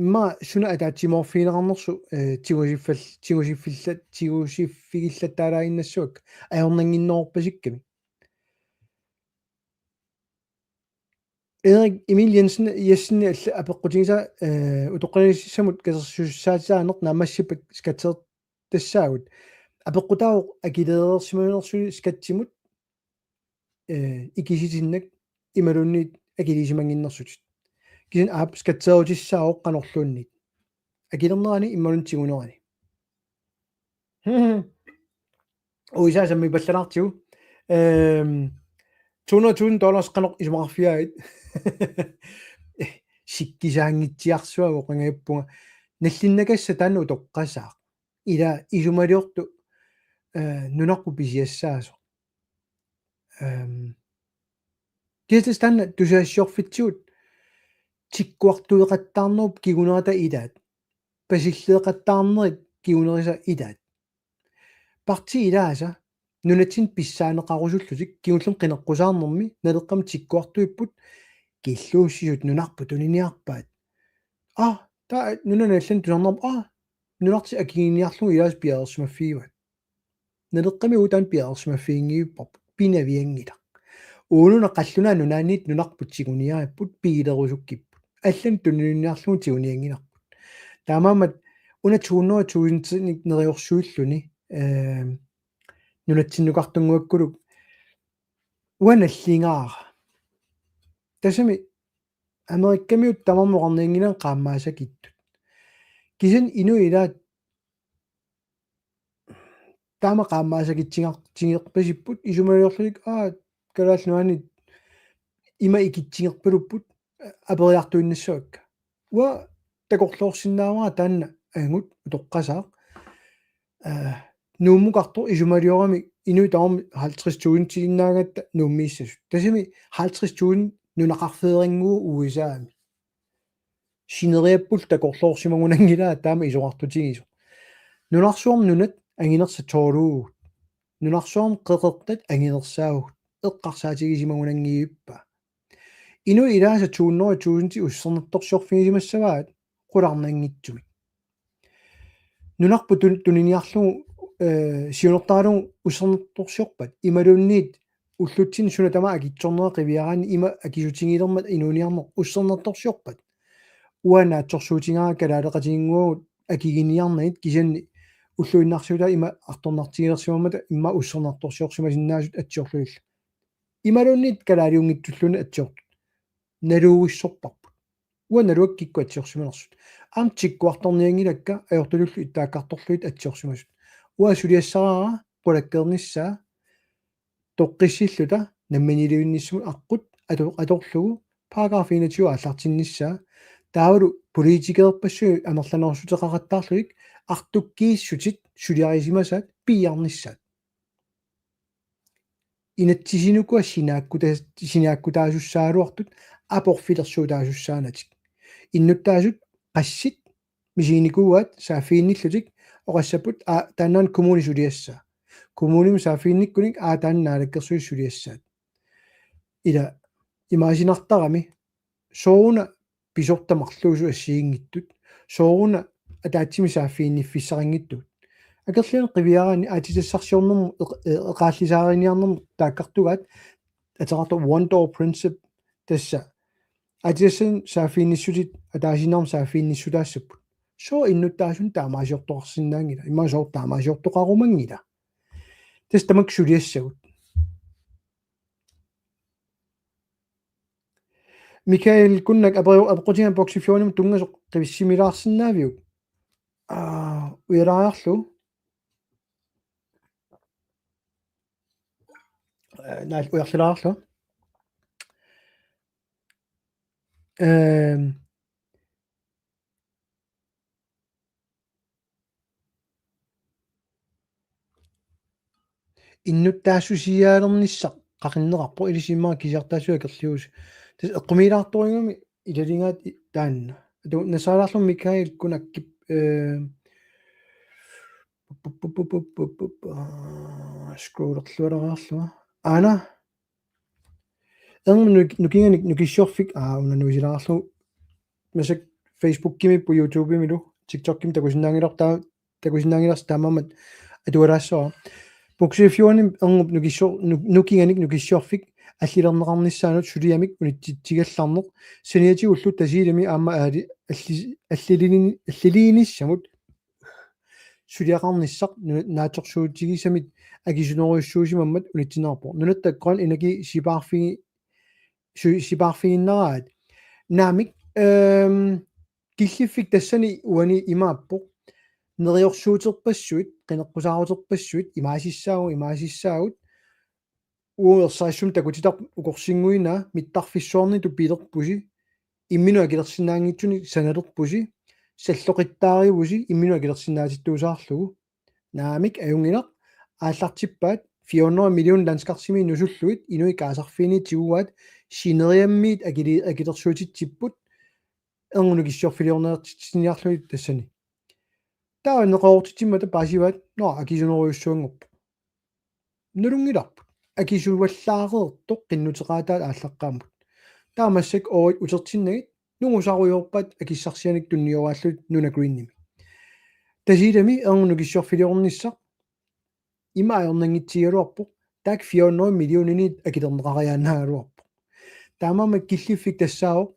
immaqa suna ataatsimoorfigineqarnersoq, eh, tigusiffal-, tigusiffilla-, tigusiffigillattaalaaginnassuakka ajornannginnerorpasikkami. Erik Emil Jensen, Jensen alla apeqqutigisaa, eh, utoqqalinissamut katersutissaatitaaneq naammassippat skatteertassaagut. Apeqqutaavoq akileereersimanersusi skattimut, eh, ikisitinnak imaluunniit akiliisimannginnersutit. Kisianni aap skatteerutissaavoq qanorluunniit. Akilernerani imaluunniit tigunerani. Uisaa sammipallalaartigu. Ehm, to hundrede tusind dollars qanoq isumaqarfigaagit? Sikkisaanngitsiarsuagut qangajappunga. Nallinnakassaq taanna utoqqasaaq. Ila isumaliortoq, eh, nunarput pisiassaasoq. Ehm, kisianni taanna tusagassiorfitsigut tikkuartueqattaarnerup kingunerata ilaat. Pasilleeqattaarnerit kingunerisa ilaat. Partii ilaasa nunatsinni pissaaneqarusullutik kingullermik qineqqusaarnermi Naleqqami tikkuartuipput killuussisut nunarput tuniniarpaat. Aa, taava nunani allani tusarnaarmat, aa, nunartik akiginiarlugu ilaasa piareersimaffigivaat. Naleqqami uagut taanna piareersimaffiginngilluinnarparput, pinavianngilaq. Uununa qallunaat nunaanniit nunarput tiguniaripput, piilerusukkipput. Allanut tuniniarlugu tigunianngilarput. Taamaammat una to hundrede tusindinik neriorsuilluni, ehm, nunatsinnukartunnguakkuluk uanga nalligaara. Tassami Amerikamiut tamarmik oqarnianngilaat qaammaasakitsut. Kisianni inuit ilaat taama qaammaasakitsigar-, tigerpasipput isumaliorlutik, aa, Kalaallit Nunaanni ima ikitsigerpalupput, aperiartuinnassavakka. Uanga takorloorsinnaavara taanna angut utoqqasaaq. Nuummukartoq isumaliorami inuit tamarmik halvtreds tusindiinnaagatta Nuummiissasut. Tassami halvtreds tusind nunaqarfeerinnguu U S A-mi. Sineriapput takorloorsimagunanngilaa taama isorartutigisoq. Nunarsuarmi nunat anginersat tolvugut. Nunarsuarmi qeqertat anginersaagut. Eqqarsaatigisimagunanngivippaa. Inuit ilaasa to hundrede tusind ussernatorsiorfigisimassavaat qularnanngitsumik. Nunarput tun-, tuniniarlugu, eh, siunertaralugu ussernatorsiorpat imaluunniit ullutsinni suna tamaat akitsornera qiviaraanni ima akisutigilermat inuuniarneq ussernatorsiorpat. Uanga naatsorsuutigaara kalaaleqatiginnguagut akiginiarnagit kisianni ulluinnarsiutaat ima artornartigilersimammata immaqa ussernatorsiorsimasinnaasut atsiorlugillu. Imaluunniit kalaaliunngitsulluunniit atsiortut. Naluuissorparput. Uanga naluara kikkut atsiorsimanersut. Aamma tikkuartornianngilakka ajortutullu ittaakkartorlugit atsiorsimasut. Uanga suliassaraara qulakkeernissaa toqqissilluta namminiilivinnissamut aqqut ato-, atorlugu paragraf enogtyve aallartinnissaa. Taavalu politikerpassuit amerlanerussuteqaqattaarlugit artukkiissutit suliarisimasaat piiarnissaat. Inatsisinikua sinaakkuta-, sinaakkutaasussaagaluartut aporfilersuutaasussaanatik. Innuttaasut qassit misiginikuuaat saaffiginnillutik oqassapput aa taannaana kommuni suliassaa. Kommunimi saaffiginnikkunik aa taanna naalakkersuisut suliassaat. Ila imaasinartarami sooruna pisortat marluusut assigiinngitsut. Sooruna ataatsimik saaffiginniffissaqanngitsut. Akerlianik qiviaraanni aatsitassarsiornermut eq-, e-, eqaallisaariniarnermut taakkartugaat ateqartoq one door principle tassa. Aatsitassanik saaffiginnissutit ataasiinnarmik saaffiginnissutaassapput. Sooq innuttaasunik taamaasiortoqarsinnaanngila. Immaqa sooq taamaasiortoqarumanngila. Tassa tamakku suliassagut. Michael Kunnak aperiu-, apeqqutigaara boksi fjortenimut tunngasoq qivissimilaarsinnaaviuk? Aa, ujalaariarlugu. Ee, naal ujarlilaarlugu. Ehm, innuttaassusiaalernissaq qaqinneqarpoq ilissi immaqa kisiartaassuit akerliusi. Tassa eqqumiilaartorigami ilaligaat i-, taanna. Atu nassaalaarlugu Michael Kunakkip, eh, aa, scrollerlualaarlunga. Aana. Erngup nuk-, nukinganik nukissiorfik, aa, una nuisilaarlugu. Massakkut Facebookimiippoq, YouTubemilu, TikTokimi takusinnaanngilar-, taa-, takusinnaanngilarsi taamaammat atualaassavara. Boksi fjorten erngup nukissior-, nu-, nukinganik nukissiorfik allilerneqarnissaanut suliamik unitsitsigallarneq. Saniatigullu Tasiilami aamma aali-, alli-, alliliini-, alliliinissamut suliaqarnissaq nu-, naatsorsuutigisamit akisunerujussuusimammat unitsinneqarpoq. Nunatta grøn energi sipaarfigi-, su-, sipaarfiginnaraat. Naamik, ehm, killiffik tassani uani imaappoq. Neriorsuuterpassuit, qineqqusaaruterpassuit, imaasissaagut, imaasissaagut. Uagut ersarissumik takutitarput ukorsinnguinaa mittarfissuarnitut pilerpusi, imminut akilersinnaanngitsunik sanalerpusi, salloqittaarivusi imminut akilersinnaatittuusaarlugu. Naamik, ajunngilaq, aallartippaat fire hundrede million landskarsimit nusullugit inuit kaasarfiini tiguaat sineriammiit akili-, akilersuutitsipput erngup nukissiorfiliorniartitsiniarlugit tassani. Taava neqeroortitsimmata paasivaat, nå, akisunerujussuanngorpoq. Nalunngilarput. Akisuallaareertoq qinnuteqaataat aallaqqaammut. Taava massakkut oorit utertinnagit nungusarujoorpaat akissarsianik tunnioraallutik Nuna Greenimi. Tasiilami erngup nukissiorfiliornissaq ima ajornanngitsigigaluarpoq, taakku fire hundrede millioninit akilerneqariaannaagaluarpoq. Taamaammat killiffik tassaavoq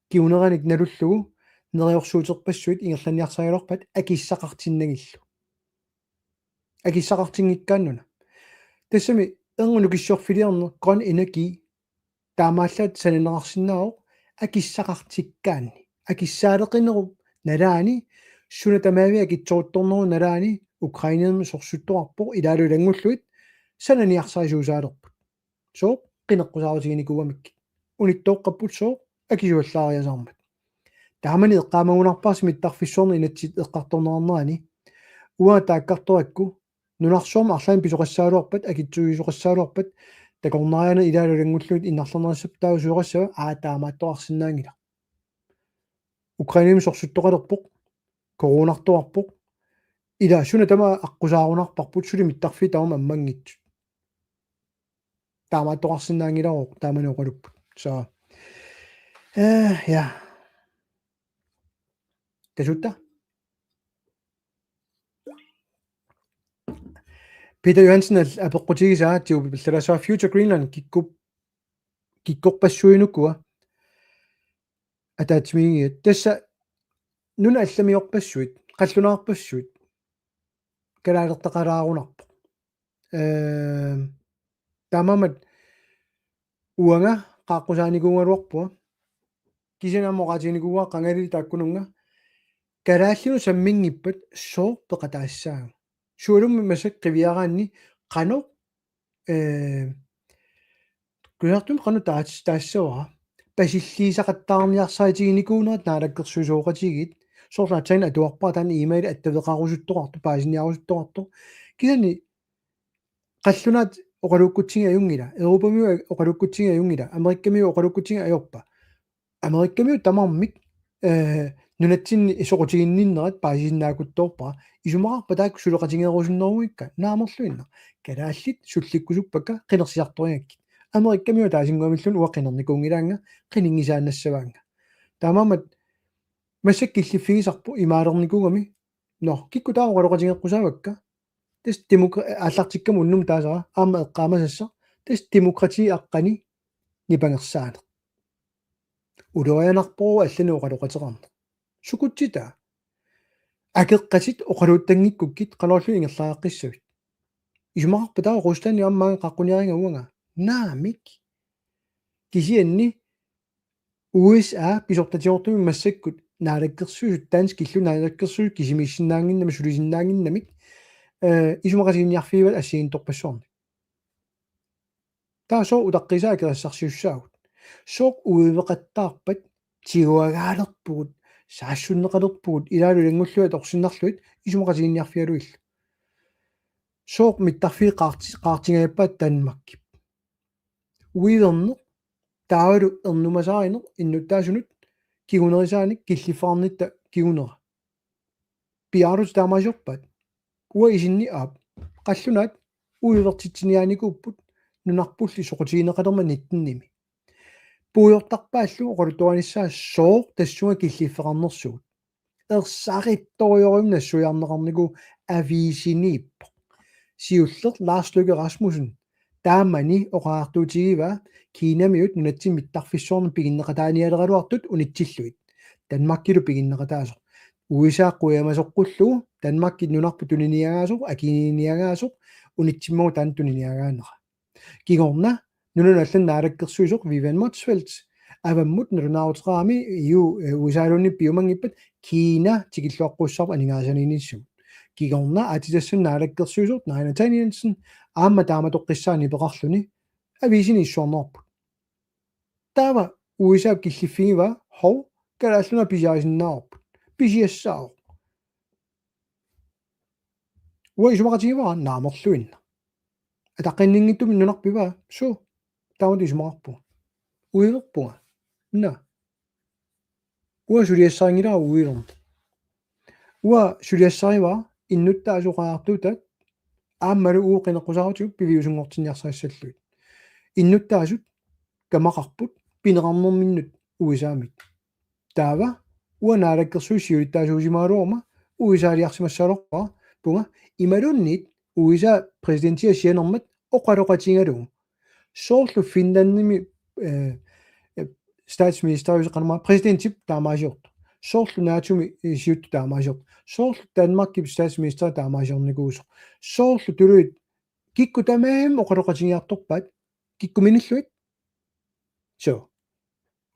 kinguneranik nalullugu neriorsuuterpassuit ingerlanniarsarigaluarpaat akissaqartinnagillu. Akissaqartinngikkaannuna. Tassami erngup nukissiorfiliorneq grøn energi taamaallaat sananeqarsinnaavoq akissaqartikkaanni. Akissaaleqinerup nalaani, suna tamaviat akitsoruttornerup nalaani Ukrainemi sorsuttoqarpoq ilaalu ilanngullugit sananiarsarisuusaalerput. Sooq? Qineqqusaarutiginikuugamik. Unittooqqapput sooq? Akisuallaariasaarmat. Taamani eqqaamagunarparsi mittarfissuarni inatsit eqqartorneqarnerani. Uanga taakkartorakku nunarsuarmi arlaannik pisoqassagaluarpat, akitsuisoqassagaluarpat, takornarianeq ilaalu ilanngullugit innarlerneqassappat taava susoqassava, aa, taamaattoqarsinnaanngilaq. Ukrainemi sorsuttoqalerpoq, coronartoqarpoq, ila suna tamaat aqqusaarunarparput, suli mittarfiit tamarmik ammanngitsut. Taamaattoqarsinnaanngilagut, taamani oqalupput. Så, eh, ja. Tasuta. Peter Johansen al-, apeqqutigisaa tiupipillalassa Future Greenland kikku-, kikkorpassuit ukua ataatsimiinngitsut. Tassa nunat allamiorpassuit, qallunaarpassuit, kalaalertaqalaarunarpoq. Ehm, taamaammat uanga qaaqqusaanikuugaluarpunga. Kisianni aamma oqaatigiguara qangali taakkununnga. Kalaallinut samminngippat sooq peqataassaagut? Sualummik massakkut qiviaraanni qanoq, eh, Kusanartumik qanoq taas-, taassavara. Pasilliisaqattaarniarsaritiginikuunerat naalakkersuisooqatigiit. Soorlu aatsaannguaq atuarpara taanna e-mail attaveqarusuttoqartoq, paasiniarusuttoqartoq. Kisianni qallunaat oqaluukkutsigit ajunngilaq, Europamiut oqaluukkutsigit ajunngilaq, Amerikkamiut oqaluukkutsigit ajorput. Amerikkamiut tamarmik, eh, nunatsinni soqutiginninnerat paasisinnaaruttorpara. Isumaqarpa taakku suleqatigeerusunnerugukkit? Naamerluinnaq. Kalaallit sullikkusuppakka qinersisartorigakkit. Amerikkamiut ataasinnguamilluunniit uanga qinernikuunngilaannga, qininngisaannassavaannga. Taamaammat massakkut killiffigisarput imaalernikuugami. Nå, kikkut taava oqaloqatigeqqusaavakka? Tassa demokra-, aallartikkama unnummut taasara, aamma eqqaamasassaq, tassa demokratiip aqqani nipangersaaneq. Ulorianarpoq allanik oqaloqateqarneq. Sukutsitaa. Akeqqatit oqaluuttanngikkukkit qanorlu ingerlariaqqissavit? Isumaqarpa taava Rusland aamma qaqquniariga uanga? Naamik. Kisianni U S A pisortatigoortumik massakkut naalakkersuisut, danskillu naalakkersuisut kisimiissinnaannginnamik, sulisinnaannginnamik, eh, isumaqatiginninniarfigivaat assigiinngitsorpassuarnik. Taava sooq utaqqiisaa akeqassarsiussaagut? Sooq uiveqattaarpat, tiguagaalerpugut, saassunneqalerpugut, ilaalu ilanngullugit atorsinnarlugit isumaqatiginninniarfigalugillu? Sooq mittarfiit qaarti-, qaartingajappaat Danmarkip? Uiverneq, taavalu ernumasaarineq innuttaasunut kingunerisaanik killiffeqarnitta kingunera. Piaarlutit taamaasiorpaat? Uanga isinni aap. Qallunaat uivertitsiniaanikuupput nunarpulli soqutigineqalermat nittenimi. Puigortarpaallu oqaluttuarissaa sooq tassunga killiffeqarnersugut. Ersarittorujussuarmik nassuiarneqarnikuuvoq, aviisiniippoq. Siulleq Lars Løkke Rasmussen taamani oqariartuutigivaa Kinamiut nunatsinni mittarfissuarnik piginneqataanialeraluartut unitsillugit. Danmarkilu piginneqataasoq. U S A quiamasoqqullugu, Danmarkip nunarput tuniniagaasoq, akiniagaasoq, unitsimmagu taanna tuniniagaanera. Kingorna nunanut allanut naalakkersuisoq Vivian Motzfeldt avammut nalunaaruteqarami E U, eh, U S A-luunniit piumanngippat Kina tikilluaqqussaavoq aningaasaliinissamut. Kingorna aatsitassanut naalakkersuisoq Naaja Nathanielsen aamma taamatoqqissaani peqarluni aviisini issuarnerput. Taava U S A killiffigivaa, hov, kalaallit nunaat pisiarisinnaavarput. Pisiassaavoq. Uanga isumaqatigivara? Naamerluinnaq. Ataqqinninngitsumik nunarput ivaa? Suu, taamatut isumaqarpunga. Uiverpunga? Naa. Uanga suliassarinngilara uiverneq. Uanga suliassarivara innuttaasut oqariartuutaat aammalu uagut qineqqusaarutigut piviusunngortinniarsarissallugit. Innuttaasut kamaqarput pineqarnerminnut U S A-mit. Taava uanga naalakkersuisut siulittaasuusimagaluaruma U S A-liarsimassagaluarpunga imaluunniit U S A præsidentia sianermat oqaloqatigalugu. Soorlu Finlandimi, eh, eh, statsministeriuseqarnama præsidentip taamaasiortoq. Soorlu natomi, eh, siuttut taamaasiortoq. Soorlu Danmarkip statsministeri taamaasiornikuusoq. Soorlu tuluit kikkut tamarmik oqaloqatigiartorpaat, kikkut minillugit? Suu.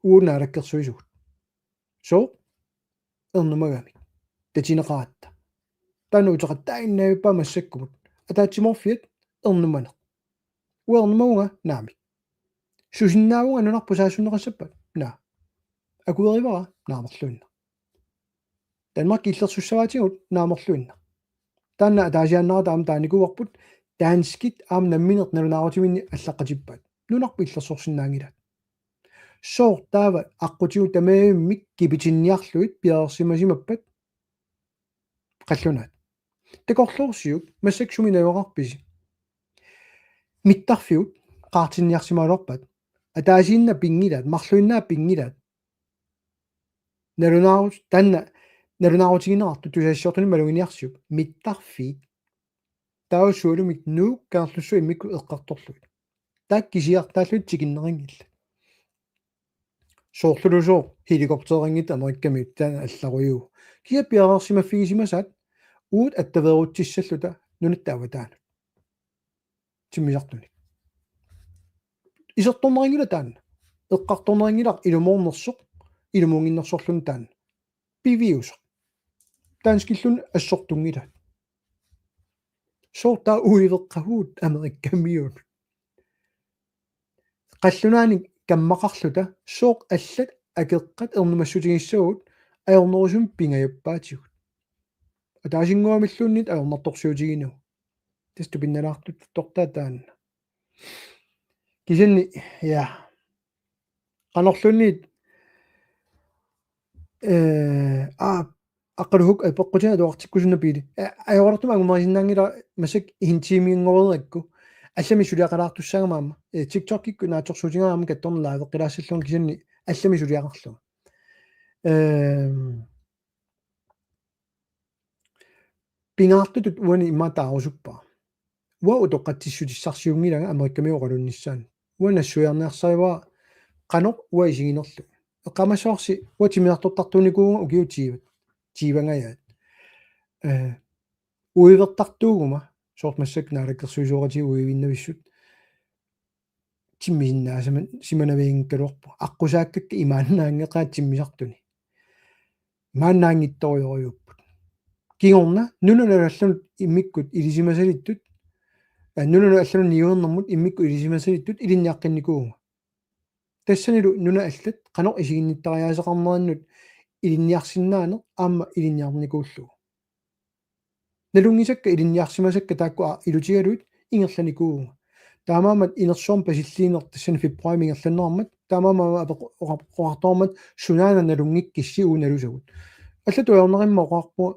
Uagut naalakkersuisugut. Suu. Ernumagamik. Tatineqaratta. Taanna uteqattaaginnavippa massakkumut. Ataatsimoorfiat ernumaneq. Uanga ernumavunga? Naamik. Susinnaavunga nunarput saassunneqassappat? Naa. Akuerivara? Naamerluinnaq. Danmark illersussavaatigut naamerluinnaq. Taanna ataasiaannarata aamma taanikuuarput danskit aamma nammineq nalunaarutiminni allaqqatippaat. Nunarput illersorsinnaanngilaat. Sooq taava aqqutigut tamaavimmik kipitinniarlugit piareersimasimappat qallunaat. Takorloorsiuk massakkut sumi najugaqarpisi? Mittarfigut qaartinniarsimagaluarpaat. Ataasiinnaq pinngilaat, marluinnaat pinngilaat. Nalunaarut-, taanna, nalunaarutigineqartut tusagassiortunik maluginiarsiuk. Mittarfiit. Taava sualummik Nuuk Kangerlussuaq immikkut eqqartorlugit. Taakku kisiartaallugit tikinneqanngillat. Soorlulusooq helikoptereqanngitsut Amerikkamiut taanna allarujuuvoq. Kisianni piareersimaffigisimasaat uagut attaveerutsissalluta nunatta avataanut. Timmisartunik. Isertorneqanngilaq taanna. Eqqartorneqanngilaq ilumoornersoq, ilumuunnginnersorluni taanna. Piviusoq. Danskilluunniit assortunngilaat. Sooq taava uiveqqavugut Amerikkamiut? Qallunaanik kammaqarluta sooq allat akeqqat ernumassutigissavagut ajornerusumik pingajappaatigut. Ataasinnguamilluunniit ajornartorsiutiginagu. Tassa tupinnalaartuttortaa taanna. Kisianni, ja. Qanorluunniit, eh, aa, aqqaluhuk apeqqutiga atuartikkusunna piili. Eh, ajoraluartumik angumerisinnaanngilaq massakkut en time-nngorigakku. Allamik suliaqalaartussaagama aamma. Eh, TikTokikkut naatsorsuutigaara aamma kattorna liveqqilaassallugu kisianni allamik suliaqarlunga. Ehm, pingaartutut uani immaqa taarusuppara. Uanga utoqqatsissutissarsiunngilanga Amerikkamiut oqalunnissaannut. Uanga nassuiarniarsarivara qanoq uanga isiginerlunga. Eqqaamassavarsi uanga timmisartortartuunikuuvunga ukiut tyve. Tyve-nngajat. Eh, uivertartuuguma soorlu massakkut naalakkersuisooqatigiit uivinnavissut. Timmisinnaasama-, simanavianngikkaluarpunga. Aqqusaakkakka imaannaanngeqaat timmisartuni. Imaannaanngitsorujorujuupput. Kingorna nunanut allanut immikkut ilisimasalittut, eh, nunanut allanut niuernermut immikkut ilisimasalittut ilinniaqqinnikuuvunga. Tassanilu nunat allat qanoq isiginnittariaaseqarnerannut ilinniarsinnaaneq aamma ilinniarnikuullugu. Nalunngisakka ilinniarsimasakka taakku a-, ilutigalugit ingerlanikuuvunga. Taamaammat inersuarmi pasilliineq tassani februarimi ingerlanneqarmat, taamaammat apeq-, oqar-, oqartoqarmat sunaana nalunngikkissi uagut nalusagut. Allatut ajornaruma oqarpunga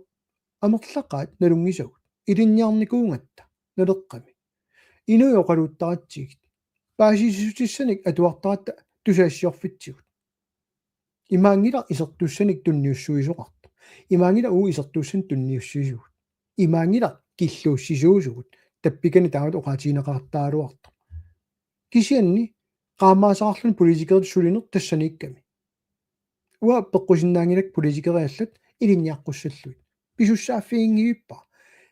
amerlaqaat nalunngisagut. Ilinniarnikuugatta Naleqqami. Inuit oqaluuttaratsigit. Paasissutissatsinnik atuartaratta tusagassiorfitsigut. Imaanngilaq isertussanik tunniussuisoqartoq. Imaanngilaq uagut isertussanik tunniussisugut. Imaanngilaq killuussisuusugut. Tappikani taamatut oqaatigineqartaraluartoq. Kisianni qaammaasaqarluni politikeritut sulineq tassaniikkami. Uanga peqqusinnaanngilakka politikerit allat ilinniaqqussallugit. Pisussaaffiginngivippara.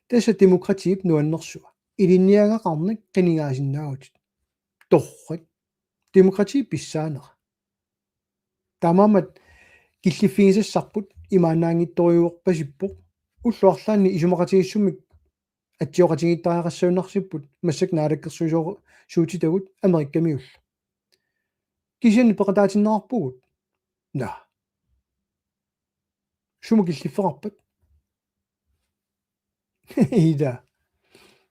Tassa demokratiip nuannersua. Ilinniagaqarnak qinigaasinnaavutit. Torrak. Demokrati pissaanera. Taamaammat killiffigisassarput imaannaanngitsorujuuppasippoq. Ullut arlaanni isumaqatigiissummik atsioqatigiittariaqassagunarsipput massakkut naalakkersuisoorusuutitagut Amerikkamiullu. Kisianni peqataatinneqarpugut. Naa. Sumut killiffeqarpat? Ida.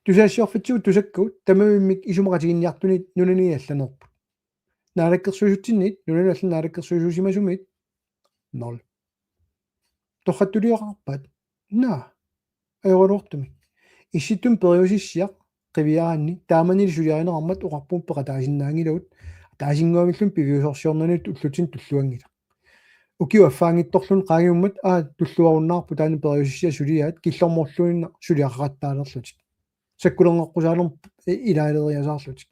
Tusagassiorfitsigut tusakkagut tamavimmik isumaqatiginninniartunit nunani allanerput. Naalakkersuisutsinniit, nunani allanut naalakkersuisuusimasumiit. Nul. Torrattulioqarpat? Naa. Ajoraluartumik. Issittumi periusissiaq qiviaraanni taamanili suliarineqarmat oqarpunga peqataasinnaanngilagut. Ataasinnguamilluunniit piviusorsiornani ullutsinni tulluanngilaq. Ukiup affaanngitsorluunniit qaangiummat aa tulluarunnaarpoq taanna periusissiaq suliaat killormoorluinnaq suliaqaqattaalerlutik. Sakkulerneqqusaalermut ilaaleriasaarlutik.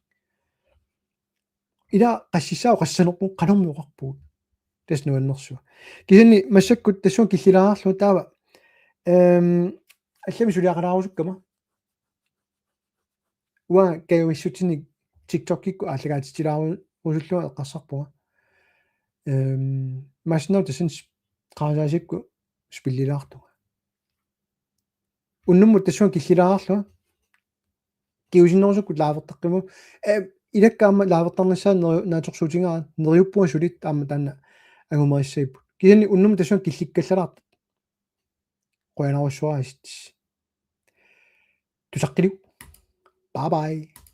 Ila qassissaaq oqassanerput qanormi oqarpugut. Tassa nuannersua. Kisianni massakkut tassunga killilaarlugu taava. Ehm, allamik suliaqalaarusukkama. Uanga kajumissutsinnik TikTokikkut aallakaatitsilaarusullunga eqqarsarpunga. Ehm, massinnaq tassani s-, qarasaasikkut spillilaartunga. Unnummut tassunga killilaarlunga. Kingusinnerusukkut liveertaqqimavugut. Eh, ilakka aamma liveertarnissaa neri-, naatsorsuutigaara neriuppunga sulitta aamma taanna angumerissagipput. Kisianni unnummut tassunga killikkallalaartut. Qujanarsuaq assut. Tusaqqilluta. Bye bye.